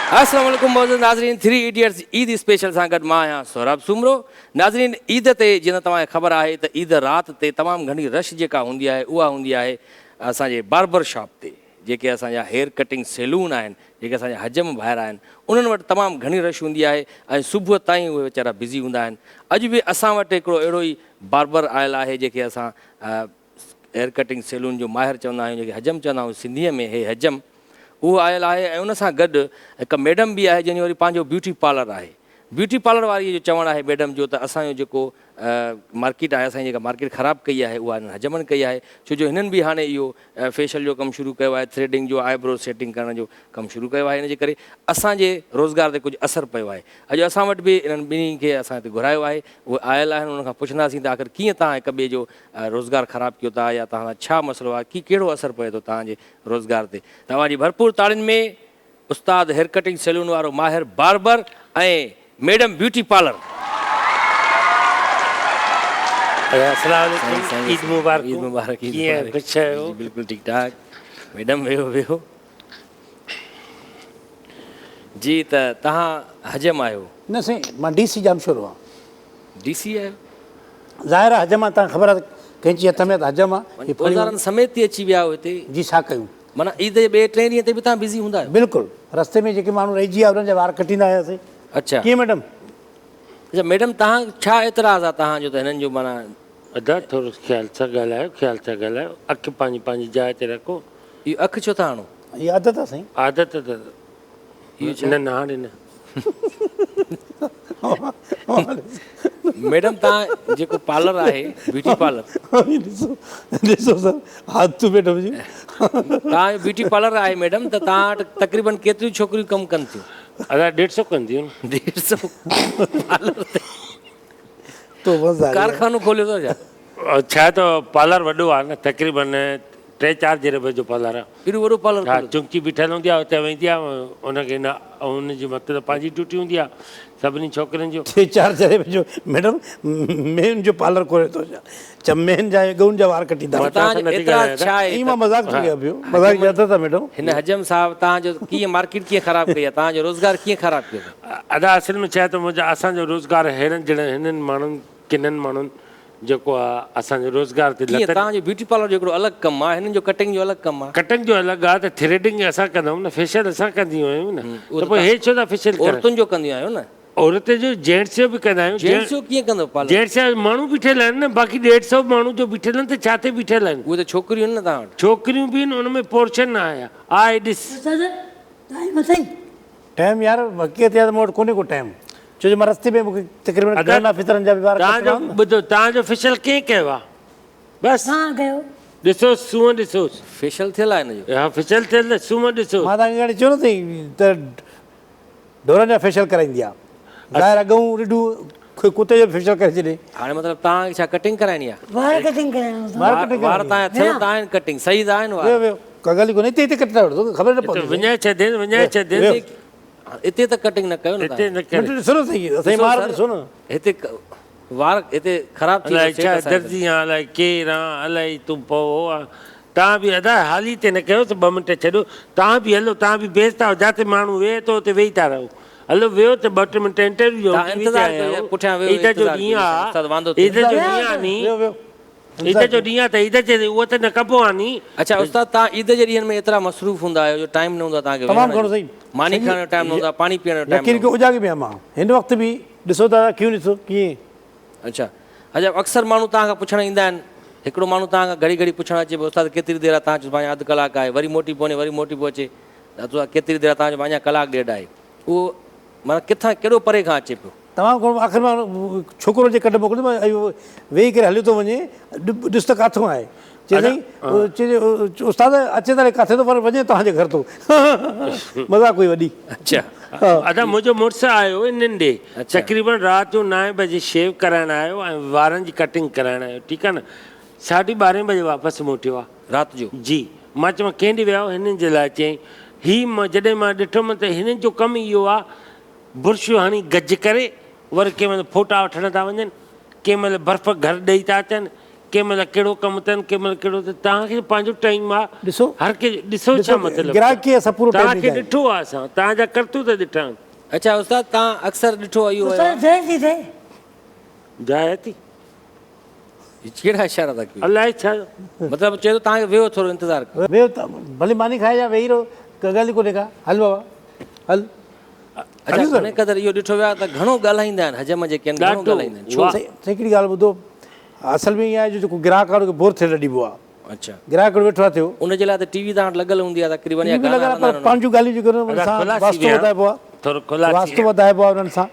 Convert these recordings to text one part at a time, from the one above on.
السلام عليڪم معزز ناظرين ٿري ايڊيٽس عيد اسپيشل سان گڏ مان آهيان سهراب سومرو ناظرين عيد تي جيئن ته توهان کي خبر آهي ته عيد رات تي تمام گهڻي رش جيڪا هوندي آهي اها هوندي آهي اسان جي باربر شاپ تي جيڪي اسان جا هيئر ڪٽنگ سيلون آهن جيڪي اسان جا حجم ڀائر آهن انهن وٽ تمام گهڻي رش هوندي آهي ۽ صبح تائين اهي ويچارا بزي هوندا آهن اڄ به اسان وٽ هڪڙو اهڙو ئي باربر آيل آهي جيڪي اسان هيئر ڪٽنگ سيلون جو ماهر چوندا آهيون جيڪي حجم چوندا آهيون سنڌيء ۾ هي حجم اهو آيل آهي ۽ ان سان گڏ هڪ ميڊم به آهي جنهن جو وري پنهنجو بيوٽي پارلر آهي بيوٽي پارلر واري جو چوڻ آهي ميڊم جو ته اسان جو جيڪو مارڪيٽ آهي اسان جي جيڪا مارڪيٽ خراب ڪئي آهي اها هنن حجمن ڪئي آهي ڇو جو هنن به هاڻي اهو فيشل جو ڪم شروع ڪيو آهي ٿريڊنگ جو آئي برو سيٽنگ ڪرڻ جو ڪم شروع ڪيو آهي ان جي ڪري اسان جي روزگار تي ڪجهه اثر پيو آهي اڄ اسان وٽ به انهن ٻنهي کي اسان هتي گهرايو آهي اهي آيل آهن انهن کان پڇنداسين ته آخر ڪيئن توهان هڪ ٻئي جو روزگار خراب ڪيو ٿا يا توهان سان ڇا مسئلو آهي ڪي ڪهڙو اثر پوي ٿو توهان جي روزگار تي توهان جي ڀرپور تاڙين ۾ استاد هيئر ڪٽنگ سيلون وارو ماهر باربر ۽ ميڊم بيوٽي پارلر. السلام عليڪم عيد مبارڪ عيد مبارڪ عيد ڪيئن مبارڪ خوش آهيو جي بلڪل ٺيڪ ٺاڪ ميڊم ويهو ويهو جي ته توهان حجم آهيو. نه سائين مان ڊي سي ڄامشورو آهيان. ڊي سي آهيو. ظاهر آهي حجم آهي توهان کي خبر آهي ته قينچي هٿ ۾ آهي ته حجم آهي. هي ڦڻيون اوزارن سميت ٿي اچي ويا آهيو هتي. جي ڇا ڪيون. معنيٰ عيد جي ٻئي ٽئين ڏينهن تي به توهان بزي هوندا آهيو. بلڪل رستي ۾ جيڪي ماڻهو رهجي ويا انهن جا وار ڪٽيندا هياسين. اڇا. ڪيئن ميڊم. اڇا ميڊم توهان ڇا اعتراض آهي توهان جو ته هنن جو معنيٰ. ادا ٿورو خيال سان ڳالهايو خيال سان ڳالهايو اک پنهنجي پنهنجي جاء تي رکو. اهو اک ڇو ٿا هڻو. هي عادت آهي سائين. عادت ته نه نه هاڻي نه. ميڊم تان جيڪو پارلر آهي بيوٽي پارلر. ڏسو ڏسو سر عادتون ميڊم جون. تان جو بيوٽي پارلر آهي ميڊم ته تان وٽ تقريبن ڪيتريون ڇوڪريون ڪم ڪن ٿيون. ادا ڏيڍ سو ڪنديون. ڏيڍ سو پارلر تي. تو مزا. ڪارخانو کوليو اٿو ڇا. ڇا ته پارلر وڏو آهي نه تقريبن ٽي چار جريب جو پارلر آهي. ايڏو وڏو پارلر ها چونڪي بيٺل هوندي آهي اتي ويندي آهي ان کي نه ان جي مطلب پنهنجي ڊيوٽي هوندي آهي سڀني ڇوڪرين جو. ٽي چار جريب جو ميڊم مين جو پارلر کوليو اٿو ڇا چا مين جا ۽ ڳئون جا وار ڪٽيندا مان توهان جو اعتراض ڇا آهي ائين مان مذاق ٿو ڪيان پيو مذاق جي عادت آهي ميڊم. هن حجم صاحب توهان جو ڪيئن مارڪيٽ ڪيئن خراب ڪئي آهي توهان جو روزگار ڪيئن خراب ڪيو اٿو. ادا اصل ۾ ڇا آهي ته منهنجا اسان جو روزگار ههڙن جهڙن هنن ماڻهن ڪنن ماڻهن جيڪو آ اسان جو روزگار تي ڪيئن لت. توهان جو بيوٽي پارلر جو هڪڙو الڳ ڪم آ هنن جو ڪٽنگ جو الڳ ڪم آ. ڪٽنگ جو الڳ آ ته ٿريڊنگ اسان ڪندا آهيون نه فيشل اسان ڪنديون آهيون نه اهو ته ته پوء هي ڇو ٿا فيشل ڪرن. عورتن جو ڪنديون آهيو نه. عورت جو جينٽس جو به ڪندا آهيون. جينٽس جو ڪيئن ڪندو پارلر. جينٽس جا ماڻهو بيٺل آهن نه باقي ڏيڍ سئو ماڻهو جو بيٺل آهن ته ڇا تي بيٺل آهن. اهي ته ڇوڪريون آهن نه توهان وٽ. ڇوڪريون به آهن ان ۾ پورشن نه آهي آء ڏس. استاد ٽائيم اٿئي. ٽائيم يار حقيقت اها ته مون وٽ ڪونهي ڪو ٽائيم ڇو جو مان رستي ۾ مونکي تقريبن ادا ڪرن آفيسرن جا به وار توهان ڪٽڻا جو آهن نه. ٻڌو توهان جو فيشل ڪنهن ڪيو آ بس ڪان ڪيو. ڏسوس سونهن ڏسوس. فيشل ٿيل آهي هن جو. ها فيشل ٿيل نه سونهن ڏسوس. مان توهان کي ڳاڙي چيو نه اٿئي ته ڍورن جا فيشل ڪرائيندي آ ظاهر آ ڳئون رڍون ڪتي جو به فيشل ڪري ڇڏي. هاڻي مطلب توهان کي ڇا ڪٽنگ ڪرائڻي آ. وار ڪٽنگ ڪرائڻو اٿم. وار ڪٽنگ وار ڪرائڻي توهان جا ٿيل ته آهن ڪٽنگ صحيح ته آهن وار. ويو ويو ڪا ڳالهه ئي ڪونهي هتي هتي ڪٽرائي وٺو خبر نه پوندي. هتي وڃائي ڇڏين وڃائي ڇڏين. هتي ته ڪٽنگ نه ڪيو نه هتي نه ڪري. منٽ ڏسو نه سهي اسان جي مار ڏسو نه. هتي وار هتي خراب ٿي الائي ويو ڇا درزي آن الائي ڪير آن الائي تون پئو آن تان به ادا حالي تي نه ڪيو ته ٻه منٽ ڇڏيو تان به هلو تان به بيس ٿا جاتي ماڻهو ويهي ٿو اتي ويهي ٿا رهو هلو ويهو ته ٻه ٽي منٽ انٽرويو ڏيو تان انتظار ڪيو پٺيان ويهو عيد جو ڏينهن آ عيد جو ڏينهن آ ني عيد جو ڏينهن آ ته عيد جي اهو ته نه ڪبو آ ني. اڇا استاد توهان عيد جي ڏينهن ۾ ايترا مصروف هوندا آهيو جو ٽائيم نه هوندو آهي توهان کي تمام ويهڻ گهڻو جو سائين ماني کائڻ جو ٽائيم نه هوندو آهي پاڻي پيئڻ جو ٽائيم يقين نه ڪيو هوندو اوجاڳي ۾ آهيان مان هن وقت به ڏسو ته اکيون ڏسو ڪيئن. اڇا اڇا اڪثر ماڻهو توهان کان پڇڻ ايندا آهن هڪڙو ماڻهو توهان کان گهڙي گهڙي پڇڻ اچي پيو استاد ڪيتري دير آهي توهان چئو اڃا اڌ ڪلاڪ آهي وري موٽي پوي وري موٽي پيو اچي استاد ڪيتري دير آهي توهان چئو اڃا ڪلاڪ ڏيڍ آهي اهو معنيٰ ڪٿان ڪيڏو پري کان اچي پيو. تمام گهڻو آخر مان ڇوڪرو جي ڪڍ موڪليو ته اهو ويهي ڪري هليو ٿو وڃي ڏس ته ڪاٿو آهي چي سائين چي استاد اچي ته ڪاٿي ٿو پر وڃي توهان جي گهر ٿو مذاق هئي وڏي. اڇا. ادا منهنجو مڙس آيو انهن ڏي تقريبن رات جو نائين بجي شيو ڪرائڻ آيو ۽ وارن جي ڪٽنگ ڪرائڻ آيو ٺيڪ آهي نه ساڍي ٻارهين بجي واپس موٽيو آهي. رات جو. جي مان چيم ڪنهن ڏي ويا آهيو هنن جي لاء چيائين هي جڏهن مان ڏٺم ته هنن جو ڪم اهو آهي برش هڻي گج ڪري وري ڪنهن مهل ڦوٽا وٺڻ ٿا وڃن، ڪنهن مهل برف گهر ڏئي ٿا اچن، ڪنهن مهل ڪهڙو ڪم اٿن ڪنهن مهل ڪهڙو ته توهان کي پنهنجو ٽائيم آ. ڏسو. هر ڪنهن جو ڏسو ڇا مطلب. گراهڪ کي اسان پورو ٽائيم توهان کي ڏيندا آهيون. ڏٺو آ اسان توهان جا ڪرتوت ڏٺا آهن. اڇا استاد توهان اڪثر ڏٺو اهو آهي. استاد دير ٿي ٿئي. جاء ٿي. هي ڪهڙا اشارا ٿا ڪيو. الائي ڇا. مطلب چئي ٿو توهان کي ويهو ٿورو انتظار ڪيو. ويهو ته ڀلي ماني کائي جا ويهي رهو ڪا ڳالهه ئي ڪونهي ڪا هل بابا هل. اڇا گهڻي قدر اهو ڏٺو ويو آهي ته گهڻو ڳالهائيندا آهن حجم جيڪي آهن گهڻو ڳالهائيندا آهن ڇو؟ سائين هڪڙي ڳالهه ٻڌو اصل ۾ ائين آهي جو جيڪو گراهڪ آهي ان کي بور ٿيڻ نه ڏبو آهي. اڇا. گراهڪ وٽ ويٺو آهي ٿيو. ان جي لاء ته ٽي وي توهان وٽ لڳل هوندي آهي تقريبن يا گانا هلندا آهن. پر پنهنجون ڳالهيون جيڪي انهن سان واسطو وڌائبو آهي. واسطو وڌائبو آهي انهن سان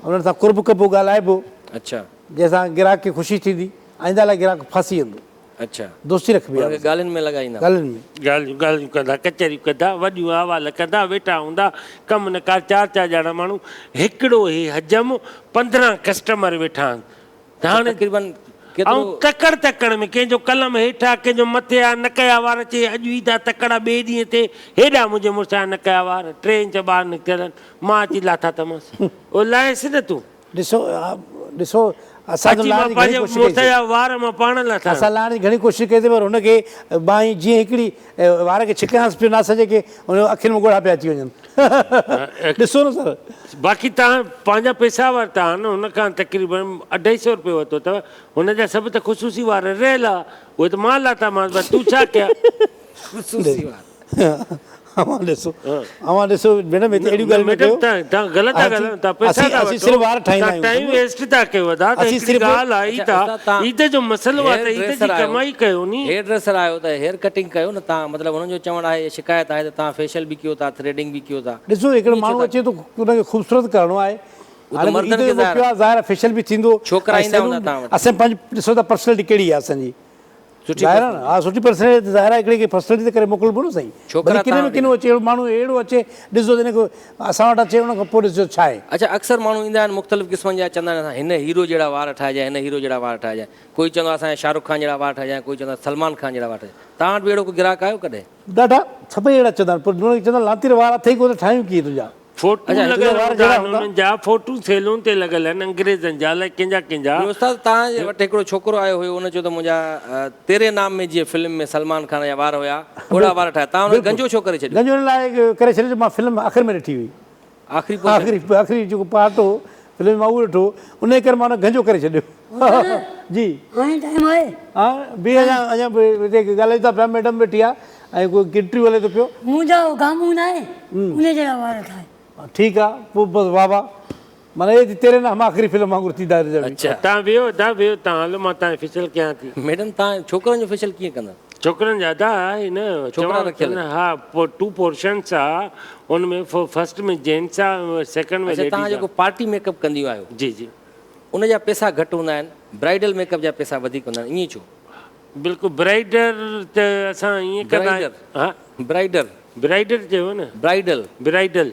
انهن سان قرب ڪبو ڳالهائبو. اڇا. جنهن سان گراهڪ کي خوشي ٿيندي آئنده لاء گراهڪ ڦاسي ويندو. اڇا. دوستي رکبي آهي. انهن کي ڳالهين ۾ لڳائيندا. ڳالهين ۾. ڳالهيون ڳالهيون ڪندا ڪچهريون ڪندا وڏيون احوال ڪندا ويٺا هوندا ڪم نه ڪار چار چار ڄڻا ماڻهو هڪڙو هي حجم 15 ڪسٽمر ويٺا آهن. ته هاڻي تقريبن ڪيترو. آئون تڪڙ تڪڙ ۾ ڪنهن جو قلم هيٺ آ ڪنهن جو مٿي آ نڪ جا وار چئي اڄ عيد آ تڪڙ آ ٻئي ڏينهن تي هيڏا منهنجي مڙس جا نڪ جا وار ٽي انچ ٻاهر نڪتل آهن مان اچي لاٿا تماس او لاهيس نه تون. ڏسو ڏسو اسان ته اچي مان لاهڻ جي گهڻي پنهنجي ڪوشش مڙس ڪئي جا وار مان پاڻ لاٿا. اسان لاهڻ جي گهڻي ڪوشش ڪئي سي پر هن کي ٻانهن جيئن هڪڙي وار کي ڇڪيانس پيو ناس جي کي هن اکين ۾ ڳوڙها پيا اچي وڃن ڏسو نه سر. باقي توهان پنهنجا پئسا ورتا آهن هن کان تقريبن اڍائي سئو روپيه ورتو اٿو هن جا سڀ ته خصوصي وار رهيل ها اهي ته مان لاتامانس پر تون ڇا ڪيا. خصوصي وار. اوهان ڏسو اوهان ڏسو ميڊم هتي اهڙيون ڳالهيون نه ڪيو. توهان غلط ٿا ڳالهايو توهان پئسا ٿا اسين صرف وار ٺاهيندا آهيون ٽائيم ويسٽ ٿا ڪيو ادا ته هڪڙي ڳالهه آئي ته عيد جو مسئلو آهي ته عيد جي ڪمائي ڪيو ني. هيئر ڊريسر آهيو ته هيئر ڪٽنگ ڪيو نه توهان مطلب هنن جو چوڻ آهي شڪايت آهي ته توهان فيشل به ڪيو ٿا ٿريڊنگ به ڪيو ٿا. ڏسو هڪڙو ماڻهو اچي ٿو ان کي خوبصورت ڪرڻو آهي هاڻي عيد جو موقعو آهي ظاهر آهي فيشل به ٿيندو ڇوڪرا ايندا هوندا توهان وٽ. اسين پنهنجي ڏسو ته پرسنالٽي ڪهڙي آهي اسان جي. سٺي ظاهر آهي نه ها سٺي پرسنالٽي ته ظاهر آهي هڪڙي کي پرسنالٽي ته ڪري موڪلبو نه سائين ڇوڪرا ڀلي ڪني ۾ ڪنو اچي اهڙو ماڻهو اهڙو اچي ڏسجو ته هن کي اسان وٽ اچي ان کان پوء ڏسجو ڇا آهي. اڇا اڪثر ماڻهو ايندا آهن مختلف قسمن جا چوندا آهن اسان هن هيرو جهڙا وار ٺاهجانء هن هيرو جهڙا وار ٺاهجانء ڪوئي چوندو آهي اسان جا شاهه رخ خان جهڙا وار ٺاهجانء ڪوئي چوندو آهي سلمان خان جهڙا وار ٺاهجانء توهان وٽ به اهڙو ڪو گراهڪ آيو ڪڏهن؟ ڏاڍا سڀئي اهڙا چوندا آهن پر انهن کي چوندا آهن لانتير وار اٿئي ڪونه ته ٺاهيون ڪيئن تنهنجا. فوٽو لڳل هوندا آهن انهن جا فوٽو سيلون تي لڳل آهن انگريزن جا الائي ڪنهن جا ڪنهن جا. ٻيو استاد توهان جي وٽ هڪڙو ڇوڪرو آيو هيو ان چيو ته منهنجا تيري نام ۾ جيئن فلم ۾ سلمان خان جا وار هيا اوڙا وار ٺاهيا توهان ان کي گنجو ڇو ڪري ڇڏيو. گنجو ان لاء ڪري ڇڏيو جو مان فلم آخر ۾ ڏٺي هئي. آخري پورشن. آخري آخري جيڪو پارٽ هو فلم مان اهو ڏٺو انهي ڪري مان ان کي گنجو ڪري ڇڏيو. جي. هاڻي ٽائيم آهي. ها بيهه اڃا اڃا هتي ڳالهايون ٿا پيا ميڊم ويٺي آ ۽ ڪو انٽرويو هلي ٿو پيو. منهنجا اهو گامون ناهي ان جهڙا وار ٺاهي. ٺيڪ آ پوء بس واه واه معنيٰ اهي تيري نام آخري فلم وانگر ٿيندا رهجا. اڇا. تان ويهو ادا ويهو تان هلو مان تان فيشل ڪيان ٿي. ميڊم تان ڇوڪرن جو فيشل ڪيئن ڪندا. ڇوڪرن جا ادا آهي نه ڇوڪرا چوان رکيل ٿو نه ها پوء ٽو پورشنس آ ان ۾ فرسٽ ۾ جينٽس آ سيڪنڊ ۾ اڇا تان ليڊيز آ. جيڪو پارٽي ميڪ اپ ڪنديون آهيو. جي جي. ان جا پيسا گهٽ هوندا آهن برائيڊل ميڪ اپ جا پيسا وڌيڪ هوندا آهن ائين ڇو؟ بلڪل برائيڊر ته اسان ائين ڪندا آهيون ها. برائيڊر. برائيڊر چيو نه. برائيڊل. برائيڊل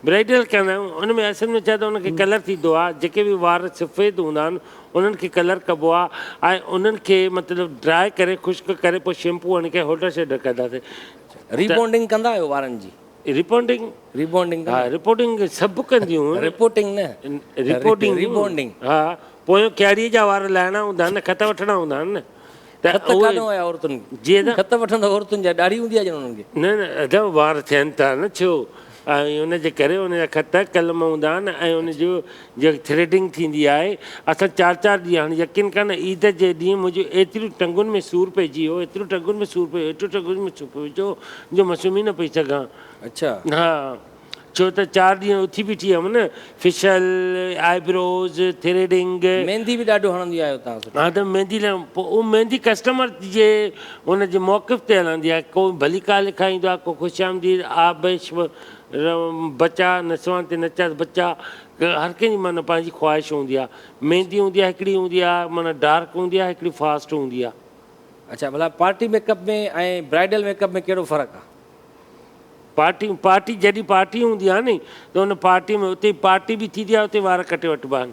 برائيڊل ڪندا آهيون ان ۾ اصل ۾ ڇا ته ان کي ڪلر ٿيندو آهي جيڪي به وار سفيد هوندا آهن انهن کي ڪلر ڪبو آهي ۽ انهن کي مطلب ڊرائي ڪري خشڪ ڪري پوء شيمپو هڻي ڪري هوڊر شيڊر ڪنداسين. ريبونڊنگ ڪندا آهيو وارن جي؟ ريبونڊنگ؟ ريبونڊنگ ها رپورٽنگ سڀ ڪنديون. رپورٽنگ نه رپورٽنگ ريبونڊنگ. ها پويون ڪياڙيء جا وار لاهڻا هوندا آهن نه خط وٺڻا هوندا آهن نه ته خط ڪاڏهون آيا عورتن کي؟ جي ادا. خط وٺندو عورتن جا ڏاڙهي هوندي آهي ڄڻ انهن کي. نه نه ادا وار ٿين ٿا نه ڇو ۽ ان جي ڪري ان جا خط قلم هوندا آهن ۽ ان جو جيڪي ٿريڊنگ ٿيندي آهي اسان چار چار ڏينهن هاڻي يقين ڪر نه عيد جي ڏينهن منهنجي ايتريون ٽنگن ۾ سور پئجي ويو ايتريون ٽنگن ۾ سور پئجي ويو ايتريون ٽنگن ۾ سور پئجي ويو جو مان سمهي نه پئي سگهان. اڇا. ها ڇو ته چار ڏينهن اٿي بيٺي هيم نه فيشل، آئبروز، ٿريڊنگ. ميندي به ڏاڍو هڻندي آهيو توهان سٺي. ها ته ميندي لڳائي پوء اهو ميندي ڪسٽمر جي ان جي موقف تي هلندي آهي ڪو ڀليڪا لکائيندو آهي ڪو خوش آمديد آبش بچا نسوان تي نچا بچا هر ڪنهن جي معنيٰ پنهنجي خواهش هوندي آهي ميندي هوندي آهي هڪڙي هوندي آهي معنيٰ ڊارڪ هوندي آهي هڪڙي فاسٽ هوندي آهي. اڇا ڀلا party make up ۾ ۽ bridal make up ۾ ڪهڙو فرق آهي؟ پارٽي پارٽي جڏهن پارٽي هوندي آهي ني ته ان پارٽي ۾ اتي پارٽي به ٿيندي آهي اتي وار ڪٽي وٺبا آهن.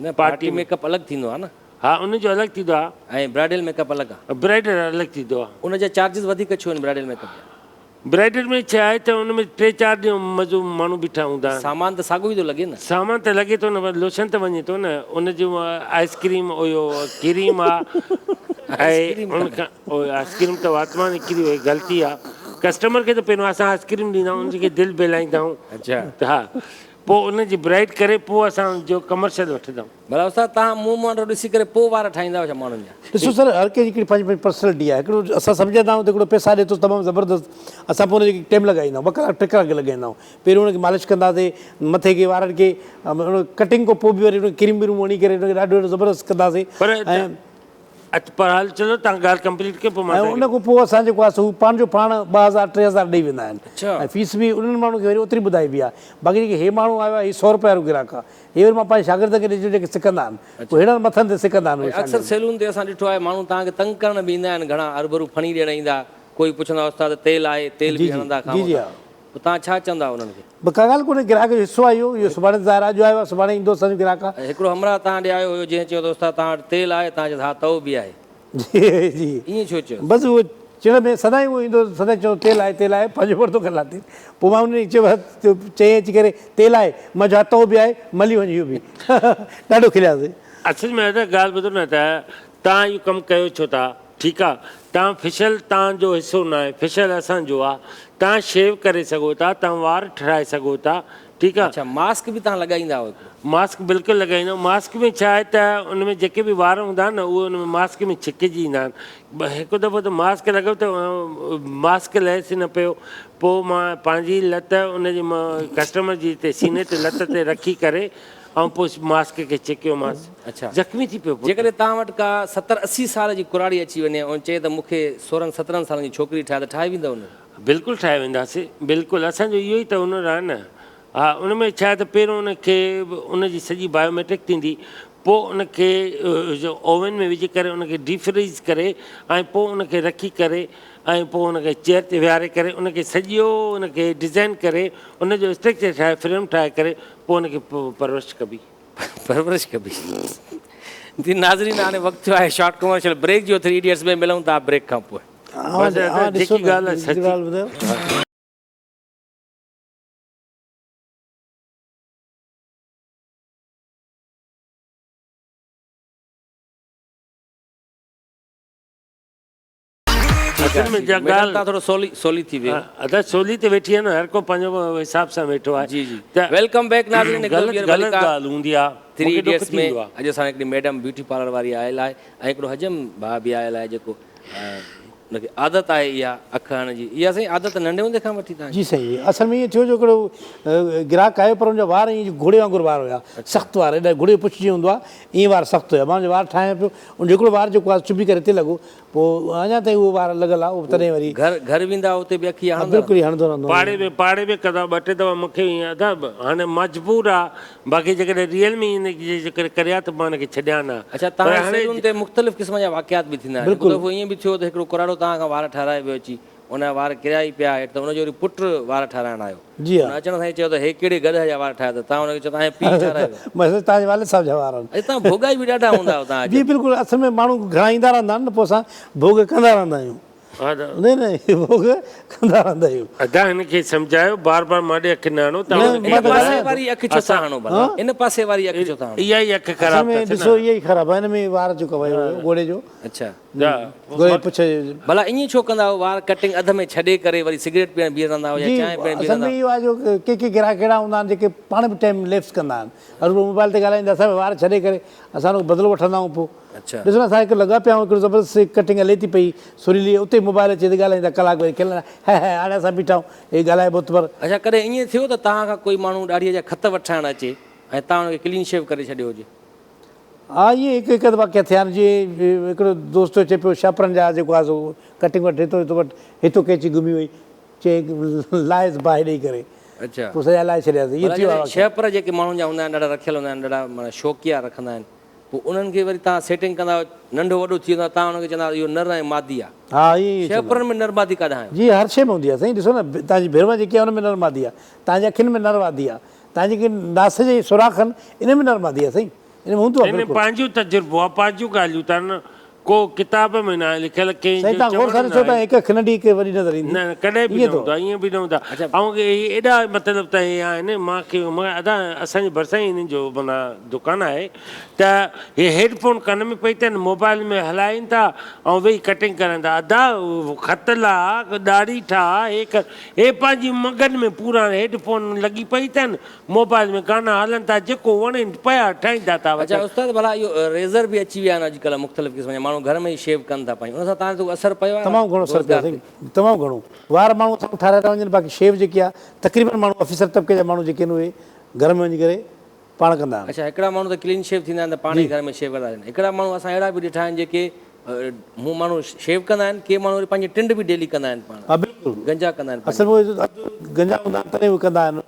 نه پارٽي ميڪ اپ الڳ ٿيندو آهي نه. ها ان جو الڳ ٿيندو آهي. ۽ برائيڊل ميڪ اپ الڳ آهي. برائيڊل الڳ ٿيندو آهي. ان جا چارجز وڌيڪ ڇو آهن برائيڊل ميڪ اپ جا؟ برائيڊل ۾ ڇا آهي ته ان ۾ ٽي چار ڏينهن مزو ماڻهو بيٺا هوندا آهن. سامان ته ساڳيو ئي ٿو لڳي نه. سامان ته لڳي ٿو نه پر لوشن ته وڃي ٿو نه ان جو آئس ڪريم اهو ڪريم آ ۽ ان کان اهو آئس ڪريم ته وات مان نڪري وئي غلطي آ ڪسٽمر کي ته پهريون اسان آئس ڪريم ڏيندا آهيون ان کي دل بهلائيندا آهيون اڇا ته ها پوء ان جي برائيڊ ڪري پوء اسان جو ڪمرشل وٺندا آهيون. ڀلا استاد توهان منهن مهانڊو ڏسي ڪري پوء وار ٺاهيندا آهيو ڇا ماڻهن جا. ڏسو سر هر ڪنهن جي هڪڙي پنهنجي پنهنجي پرسنلٽي آهي هڪڙو اسان سمجهندا آهيون ته هڪڙو پئسا ڏي ٿو تمام زبردست اسان پوء ان جي ٽيم لڳائيندا آهيون ٻه ڪلاڪ ٽي ڪلاڪ لڳائيندا آهيون پهريون ان کي مالش ڪنداسي مٿي کي وارن کي ڪٽنگ کان پوء به وري ان کي ڪريم وريم هڻي ڪري ان کي ڏاڍو اهڙو زبردست ڪنداسي پر ۽ اچ پر هل چلو تان ڳالهه ڪمپليٽ ڪيو پوء مان ۽ ان کان پوء اسان جيڪو آهي سو هو پنهنجو پاڻ 2000 3000 ڏئي ويندا آهن ۽ فيس به انهن ماڻهن کي وري اوتري ٻڌائبي آهي باقي جيڪي هي ماڻهو آيو آهي هي سو روپيه وارو گراهڪ آهي هي وري مان پنهنجي شاگردن کي ڏئي جيڪي سکندا آهن پوء ههڙن مٿن تي سکندا آهن اهي اڪثر شاگرد. سيلون تي اسان ڏٺو آهي ماڻهو توهان کي تنگ ڪرڻ به ايندا آهن گهڻا هرڀرو ڦڻي ڏيڻ ايندا ڪوئي پڇندا استاد تيل آهي تيل جي به جي هڻندا جي جي خامخواه ها. پوء توهان ڇا چوندا انهن کي. به ڪا ڳالهه ڪونهي گراهڪ جو حصو آهي اهو اهو سڀاڻي ته ظاهر آهي اڄ آيو آهي سڀاڻي ايندو اسان جو گراهڪ آهي. هڪڙو همراهه توهان ڏي آيو هيو جنهن چيو ته استاد توهان وٽ تيل آهي توهان چيس ها تئو به آهي. جي جي ائين ڇو چيو؟ بس اهو چڙ ۾ سدائين اهو ايندو سدائين چوندو تيل آهي تيل آهي پنهنجو ورتو ڪر لاٿي پوء مان ان کي چيو چيائين اچي ڪري تيل آهي مان چيو ها تئو به آهي ملي وڃ اهو به ڏاڍو کلياسين. اصل ۾ ادا ڳالهه ٻڌو نه ته توهان اهو ڪم ڪيو ڇو ٿا ٺيڪ آ توهان فشل توهان جو حصو ناهي فشل اسان جو آ توهان شيو ڪري سگهو ٿا توهان وار ٺھرائي سگهو ٿا ٺيڪ آ. اڇا ماسڪ به توهان لڳائيندا آهيو هڪ. ماسڪ بلڪل لڳائيندا آهيون ماسڪ ۾ ڇا آهي ته ان ۾ جيڪي به وار هوندا آهن نه اهي ان ۾ ماسڪ ۾ ڇڪجي ايندا آهن هڪ دفعو ته ماسڪ لڳو ته ماسڪ لهيس نه پيو پوء مان پنهنجي لت ان جي ڪسٽمر جي تي سيني تي لت تي رکي ڪري ۽ پوء ماسڪ کي ڇڪيومانس اڇا زخمي ٿي پيو پٽ. جيڪڏهن توهان وٽ ڪا ستر 80 سال جي ڪراڙي اچي وڃي ۽ چئي ته مون کي سورهن سترهن سالن جي ڇوڪري ٺاهي ته ٺاهي ويندؤ نه؟ بلڪل ٺاهي وينداسين بلڪل اسان جو اهو ئي ته هنر آهي نه ها ان ۾ ڇا آهي ته پهريون ان کي ان جي سڄي بايوميٽرڪ ٿيندي پوء ان کي اوون ۾ وجهي ڪري ان کي ڊي فريز ڪري ۽ پوء ان کي رکي ڪري ۽ پوء ان کي چيئر تي ويهاري ڪري ان کي سڄو ان کي ڊزائن ڪري ان جو اسٽرڪچر ٺاهي فريم ٺاهي ڪري پوء ان کي پرورش ڪبي. پرورش ڪبي. جي ناظرين هاڻي وقت ٿيو آهي شارٽ ڪمرشل بريڪ جو ٿري ايڊيٽس ۾ ملون ٿا بريڪ کان پوء. بس ادا جيڪي ڳالهه آهي سچي. اصل ۾ جا ميڊم ڳالهه تان ٿورو سولي سولي ٿي ويو. ادا سولي تي ويٺي آهي نه هر ڪو پنهنجو حساب سان ويٺو آهي جي جي ته welcome back ناظرين هڪ دفعو غلط ٻيهر غلط ڀليڪار ڳالهه هوندي آهي ٿري مونکي ڏک ايڊيٽس ۾ ٿيندو آهي. اڄ اسان هڪڙي ميڊم بيوٽي پارلر واري آيل آهي ۽ هڪڙو حجم ڀاء به آيل آهي جيڪو ان کي عادت آهي اها اک هڻڻ جي. اها سائين عادت ننڍي هوندي کان وٺي توهان کي؟ جي سائين اصل ۾ ائين ٿيو جو هڪڙو گراهڪ آيو پر ان جا وار ائين گهوڙي وانگر وار هيا سخت وار ايڏا گهوڙي جو پڇ جيئن هوندو آهي ائين وار سخت هيا مان ان جا وار ٺاهيان پيو ان جو هڪڙو وار جيڪو آهي چڀي ڪري هتي لڳو پوء اڃا تائين اهو وار لڳل آهي اهو تڏهن وري گهر گهر ويندا اتي به اک اها ها هڻندا بلڪل رهندا؟ هڻندو رهندو پاڙي ۾ پاڙي ۾ ڪندا ٻه ٽي دفعا مون کي ائين ادا هاڻي مجبور آ باقي جيڪڏهن ريئل ۾ ان جي جيڪڏهن ڪريا ته مان ان کي ڇڏيان ها. اڇا پر توهان جي هاڻي سيلون تي مختلف قسم جا واقعات به ٿيندا آهن. هڪ بلڪل. دفعو ائين به ٿيو ته هڪڙو ڪراڙو توهان کان وار ٺهرائي ويو اچي ان جا وار ڪريا ئي پيا هيٺ ته ان جو وري پٽ وار ٺهرائڻ آيو. جي ها. ان اچڻ سان ئي چيو ته هي ڪهڙي گڏهه جا وار ٺاهيا اٿو توهان ان کي چيو توهان جي پيء ٺهرايا اٿو. بس توهان جي والد صاحب جا وار آهن. اڇا توهان ڀوڳائي به ڏاڍا هوندا آهيو توهان جي عجب. بلڪل اصل ۾ ماڻهو گهڻا ايندا رهندا آهن نه پوء اسان ڀوڳ ڪندا رهندا آهيون. نه نه ڀوڳ ڪندا رهندا آهيون. ادا هن کي سمجهايو بار بار مان ڏي اک نه هڻو نه توهان مان ان ته پاسي ڳالهايان ٿو. واري اک ڇو ٿا هڻو ڀلا ان پاسي واري اک ڇو ٿا هڻو. اها ئي اک اصل خراب ۾ اٿس ڏسو نه. اها ئي خراب آهي هن ۾ وار جيڪو ويو هيو گهوڙي جو اڇا. گهوڙي جي پڇ جي. ڀلا ائين ڇو ڪندا آهيو وار ڪٽنگ اڌ ۾ ڇڏي ڪري وري سگريٽ پيئڻ بيهي رهندا آهيو يا جي چانهه پيئڻ بيهي اصل رهندا ۾ اهو آهي جو ڪي ڪي گراهڪ اهڙا هوندا آهن جيڪي پاڻ به ٽائيم ليپس ڪندا آهن هر ڪو موبائل تي ڳالهائيندا اسان به وار ڇڏي ڪري اسان ان کان بدلو وٺندا آهيون پوء اڇا. ڏسو نه اسان هڪ لڳا پيا آهيون هڪڙو زبردست ڪٽنگ هلي ٿي پئي سريلي اتي موبائل اچي ته ڳالهائيندا ڪلاڪ وري کلندا هه هه هاڻي اسان بيٺا آهيون هي ڳالهائي بت پر. اڇا ڪڏهن ائين ٿيو ته توهان کان ڪوئي ماڻهو ڏاڙهيء جا خط وٺرائڻ اچي ۽ توهان ان کي ڪلين شيو ڪري ڇڏيو هجي؟ ها ائين هڪ هڪ اڌ واقعا ٿيا آهن جيئن هڪڙو دوست اچي پيو شاپرن جا جيڪو آهي سو ڪٽنگ وٺي ٿو هتو وٽ هتو ڪيچي گهمي وئي چيائين لاهيس باهه ڏئي ڪري اڇا. پوء سڄا لاهي ڇڏياسين ائين ڀلا ٿيو آهي جڏهن واقعا. شهپر جيڪي ماڻهن جا هوندا آهن ڏاڍا رکيل هوندا آهن ڏاڍا معنيٰ شوقيا رکندا آهن پوء انهن کي وري توهان سيٽنگ ڪندا آهيو ننڍو وڏو ٿي ويندو آهي توهان انهن کي چوندا آهيو اهو نر ۽ مادي آهي. ها ائين ئي چوندا شهپرن ۾ نر مادي ڪاڏانهن آيو؟ جي هر شيء ۾ هوندي آهي سائين ڏسو نه توهان جي ڀيرون جيڪي آهي ان ۾ نر مادي آهي توهان جي اکين ۾ نر مادي آهي توهان جيڪي ناس جي سوراخ آهن ان ۾ نر مادي آهي سائين ان ۾ هوندو آهي ان بلڪل. پنهنجو تجربو آهي پنهنجون ڳالهيون اٿن. ڪو ڪتاب ۾ ناهي لکيل ڪنهن سائين جو توهان غور چوڻ سان ڏسو ته ناهي. هڪ اک ننڍي هڪ وڏي نظر ايندي. نه نه ڪڏهن به ائين نه ٿو. هوندو آهي ائين به نه هوندو آهي آئون کي اهي ايڏا مطلب ته اهي آهن مان کي مان ادا اسان جي ڀرسان ئي هنن جو معنيٰ دڪان آهي ته هي هيڊ فون ڪن ۾ پئي اٿن موبائل ۾ هلائين ٿا ۽ ويهي ڪٽنگ ڪرن ٿا ادا خط لاهه ڏاڙهي ٺاهه هي ڪر هي پنهنجي مگن ۾ پورا هيڊ فون لڳي پئي اٿن موبائل ۾ گانا هلن ٿا جيڪو وڻين پيا ٺاهيندا ٿا اچا وتن. استاد ڀلا اهو ريزر به اچي ويا آهن اڄڪلهه مختلف قسم جا ماڻهو گهر ۾ ئي شيو ڪن ٿا پنهنجي ان سان توهان تي ڪو اثر پيو آهي تمام گهڻو اثر پيو روزگار سائين تي؟ تمام گهڻو وار ماڻهو اسان ٺارايا ٿا وڃن باقي شيو جيڪي آهي تقريبن ماڻهو آفيسر طبقي جا ماڻهو جيڪي آهن اهي گهر ۾ وڃي ڪري پاڻ ڪندا آهن. اڇا هڪڙا ماڻهو ته ڪلين شيو ٿيندا آهن ته پاڻ ئي گهر ۾ شيو ڪندا آهن هڪڙا ماڻهو اسان اهڙا به ڏٺا آهن جيڪي مون ماڻهو شيو ڪندا آهن ڪي ماڻهو وري پنهنجي ٽنڊ به ڊيلي ڪندا آهن پاڻ ها بلڪل گنجا ڪندا آهن اصل ۾ اهي گنجا هوندا آهن تڏهن اهي ڪندا آهن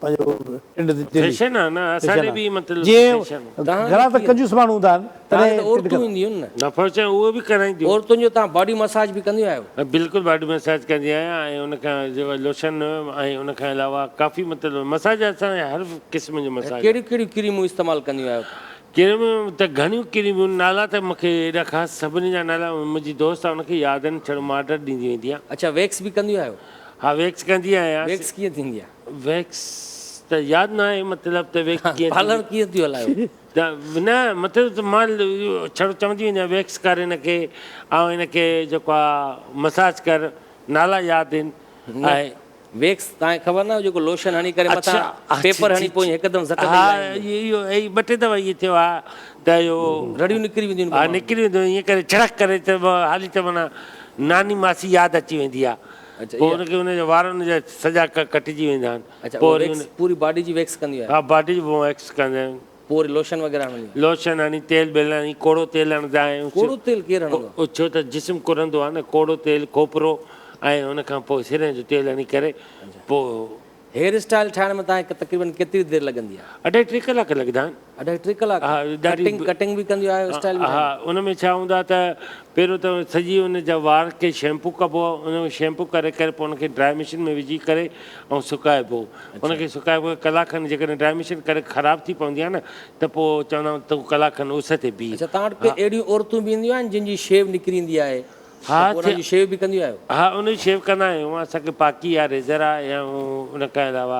پنهنجو ٽنڊ ڊيلي فيشن آ نه اسان فيشن ڏي آ به مطلب جيئن فيشن گهڻا ته ڪنجوس ماڻهو هوندا آهن توهان کي تڏهن ته ٽنڊ عورتون ڪندا اينديون آهن نه. نه فيشن اهي به ڪرائينديون. عورتن جو توهان باڊي مساج به ڪنديون آهيو؟ بلڪل باڊي مساج ڪندي آهيان ۽ ان کان لوشن ۽ ان کان علاوه ڪافي مطلب مساج اسان هر قسم جو مساج. ڪهڙيون ڪهڙيون ڪريمون استعمال ڪنديون آهيو؟ ڪريمون ته گهڻيون ڪريمون نالا ته مون کي ايڏا خاص سڀني جا نالا منهنجي دوست آهي ان کي ياد آهن ڇڙو مان آرڊر ڏيندي ويندي آهيان. اڇا ويڪس به ڪنديون آهيو؟ ها ويڪس ڪندي آهيان. ويڪس ڪيئن ٿيندي آهي؟ ويڪس ته ياد نه آهي مطلب ته ويڪس ڪيئن ٿيندي. پارلر ڪيئن ٿيون هلايو؟ ته نه مطلب ته مان ڇڙو چوندي ويندي آهيان ويڪس ڪر هن کي ۽ هن کي جيڪو آهي مساج ڪر نالا ياد آهن ۽ ويڪس توهان کي خبر ناهي جيڪو لوشن هڻي ڪري مٿان پيپر هڻي پوء هڪدم زٽ ڏئي ها لاهيندي اهو اهي ٻه ٽي دفعا ائين ٿيو آهي ته اهو رڙيون نڪري وينديون ها نڪري وينديون ائين ڪري ڇڙڪ ڪري ته حالي ته معنيٰ ناني ماسي ياد اچي ويندي آهي پوء ان کي ان جا وار ان جا سڄا ڪٽجي ويندا آهن پوء وري ان پوري باڊي جي ويڪس ڪندي آهي ها باڊي جي ويڪس ڪندا آهيون پوء وري لوشن وغيره هڻندي آهي لوشن هڻي تيل بيل هڻي ڪوڙو تيل هڻندا آهيون ڪوڙو تيل ڪير هڻندو آهي ڇو ته جسم ڪرندو آهي نه ڪوڙو تيل کوپرو ۽ ان کان پوء سرهن جو تيل هڻي ڪري پوء هيئر اسٽائل ٺاهڻ ۾ توهان کي تقريبن ڪيتري دير لڳندي آهي؟ اڍائي ٽي ڪلاڪ لڳندا آهن. اڍائي ٽي ڪلاڪ؟ ها ڏاڍي ڪٽنگ ڪٽنگ به ڪنديون آهيو اسٽائل به ها ان ۾ ڇا هوندو آهي ته پهريون ته سڄي ان جا وار کي شيمپو ڪبو آهي ان ۾ شيمپو ڪري ڪري پوء ان کي ڊرائي مشين ۾ وجهي ڪري ۽ سڪائبو ان کي سڪائبو ڪلاڪ کن جيڪڏهن ڊرائي مشين ڪري خراب ٿي پوندي آهي نه ته پوء چوندا آهيون تون ڪلاڪ کن اس تي بيهه. اڇا توهان وٽ ڪي اهڙيون عورتون به اينديون آهن جن جي شيو نڪري ايندي آهي ها ته پوء انهن جي شيو به ڪنديون آهيو؟ ها ان جي شيو ڪندا آهيون اسان کي پاڪي آهي ريزر آهي يا ان کان علاوه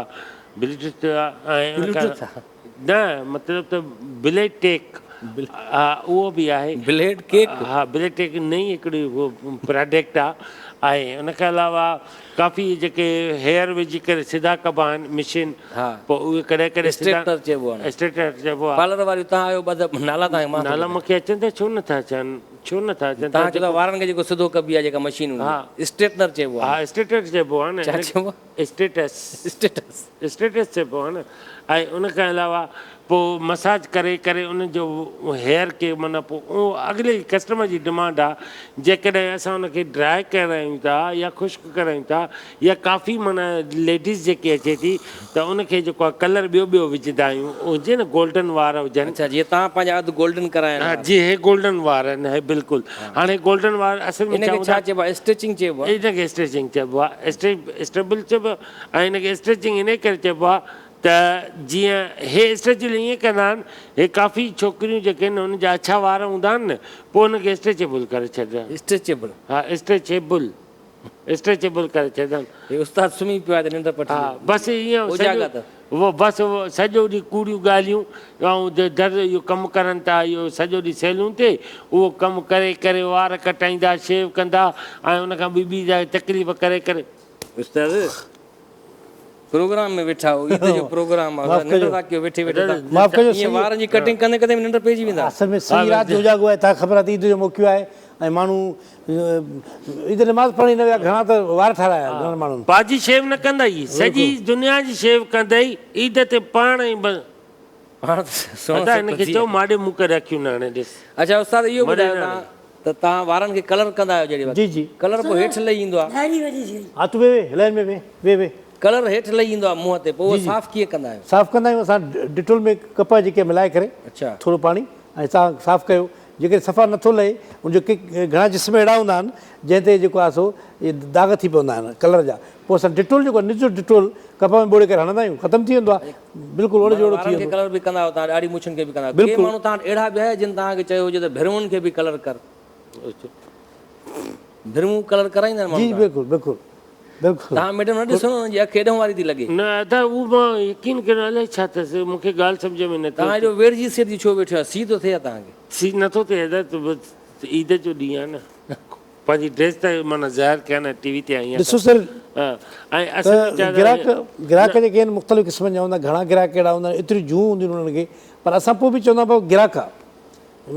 بلوٽوٿ آهي ۽ ان کان نه مطلب ته بليڊ ٽيڪ ها اهو به آهي. Blade cake? ها بليڊ ٽيڪ نئين هڪڙي پراڊڪٽ آهي ۽ ان کان علاوه ڪافي جيڪي هيئر وجهي ڪري سڌا ڪبا آهن مشين پوء اهي ڪڏهن ڪڏهن سڌا اسٽريٽنر چئبو آهي اسٽريٽنر چئبو آهي. پارلر واريون توهان آهيو ٻه نالا توهان کي مان نالا مون کي اچن ٿا ڇو نٿا اچن ڇو نٿا اچن توهان چئو ٿا وارن کي جيڪو سڌو ڪبي آهي جيڪا مشين هوندي آهي اسٽريٽنر چئبو آهي. ها اسٽريٽنر چئبو آهي نه ڇا چئبو آهي؟ اسٽيٽس. اسٽيٽس. اسٽيٽس چئبو آهي نه ۽ ان کان علاوه پوء مساج ڪري ڪري ان جو هيئر کي معنيٰ پوء اهو اڳلي ڪسٽمر جي ڊمانڊ آهي جيڪڏهن اسان ان کي ڊرائي ڪرايون ٿا يا خشڪ ڪرايون ٿا يا ڪافي معنيٰ ليڊيز جيڪي اچي ٿي ته ان کي جيڪو آهي ڪلر ٻيو ٻيو وجهندا آهيون هجي نه گولڊن وار هجن. اڇا جيئن توهان پنهنجا اڌ گولڊن ڪرايا آهن ها وار. جي هي گولڊن وار آهن هي بلڪل هاڻي گولڊن وار اصل ۾ ان کي ڇا چئبو آهي اسٽيچنگ چئبو آهي. ان کي اسٽيچنگ چئبو آهي اسٽيبل چئبو آهي ۽ ان کي اسٽيچنگ انهي ڪري چئبو آهي ته جيئن هي اسٽريچبل ائين ڪندا آهن هي ڪافي ڇوڪريون جيڪي آهن انهن جا اڇا وار هوندا آهن نه پوء انهن کي اسٽريچبل ڪري ڇڏيندا آهن. اسٽريچبل. ها اسٽريچبل اسٽريچبل ڪري ڇڏيندا آهن. هي استاد سمهي پيو آهي ته ننڊ پٽجي ها وئي. بس ائين اوجاڳا ته. اهو بس سڄو ڏينهن ڪوڙيون ڳالهيون ۽ در اهو ڪم ڪرن ٿا اهو سڄو ڏينهن سيلون تي اهو ڪم ڪري ڪري وار ڪٽائيندا شيو ڪندا ۽ ان کان ٻي ٻي تڪليف ڪري ڪري. استاد پروگرام ۾ ويٺا هو عيد جو پروگرام آ ننڊ ٿا ڪيو ويٺي ويٺي تان معاف ڪجو ائين وارن جي ڪٽنگ ڪندي ڪندي به ننڊ پئجي ويندا. اصل ۾ سڄي رات جو اوجاڳو آهي تان خبر آ ته عيد جو موقعو آهي ۽ ماڻهو عيد نماز پڙهڻ ئي نه ويا گهڻا ته وار ٺارايا گهڻن ماڻهن. باجي شيو نه ڪندئي سڄي دنيا جي شيو ڪندئي عيد تي پاڻ ئي پاڻ ته سهڻو ادا هن سٺو کي ٿي چئو ماڏي منهن ڪري اکيون نه هڻي ڏس. اڇا استاد اهو مڙي ٻڌايو نه تان هڻي. ته تان وارن کي ڪلر ڪندا آهيو جهڙي وقت جي جي. ڪلر پوء هيٺ لهي ايندو آهي. ڏاڙهي وڏي ٿي وئي. ها تون ويهه ويهه لائن ۾ ويهه ويهه ويهه. ڪلر هيٺ لهي ايندو آهي منهن تي پوء اهو جي جي. صاف ڪيئن ڪندا آهيو. صاف ڪندا آهيون اسان ڊيٽول ۾ ڪپهه جيڪي ملائي ڪري اڇا. ٿورو پاڻي ۽ تان صاف ڪيو جيڪڏهن صفا نٿو لهي ان جو ڪي گهڻا جسم اهڙا هوندا آهن جنهن تي جيڪو آهي سو اهي داغ ٿي پوندا آهن ڪلر جا پوء اسان ڊيٽول جيڪو آهي نج ڊيٽول ڪپهه ۾ ٻوڙي ڪري هڻندا آهيون ختم ٿي ويندو آهي بلڪل اوڙي جوڙو ٿي وارن کي ويندو. ڪلر به ڪندا آهيو توهان ڏاڙهي مڇن کي به ڪندا آهيو ڪي بلڪل. ماڻهو توهان وٽ اهڙا به آهيا جن توهان کي چيو هجي ته ڀرون کي به ڪلر ڪر. ڀرمون ڪلر ڪرائيندا آهن ماڻهو. جي بلڪل بلڪل بلڪل. توهان ميڊم نه ڏسو نه انهن جي اک ايڏهون واري ٿي لڳي. نه ادا اهو مان يقين ڪريان الائي ڇا اٿس مون کي ڳالهه سمجهه ۾ نه ٿي توهان اچي. ايڏو ويڙهجي سيڙجي ڇو ويٺو آهيو سيء ٿو ٿئي يا توهان کي. سيء نه ٿو ٿئي ادا بس عيد جو ڏينهن آهي نه پنهنجي ڊريس ته معنيٰ ظاهر ڪيان نه ٽي وي تي آئي آهيان ڏسو سر ۽ اصل ۾ ته ڇا گراهڪ گراهڪ جيڪي آهن مختلف قسمن جا هوندا گهڻا گراهڪ اهڙا هوندا آهن ايتريون جون هونديون آهن انهن کي پر اسان پوء به چوندا آهيون گراهڪ آهي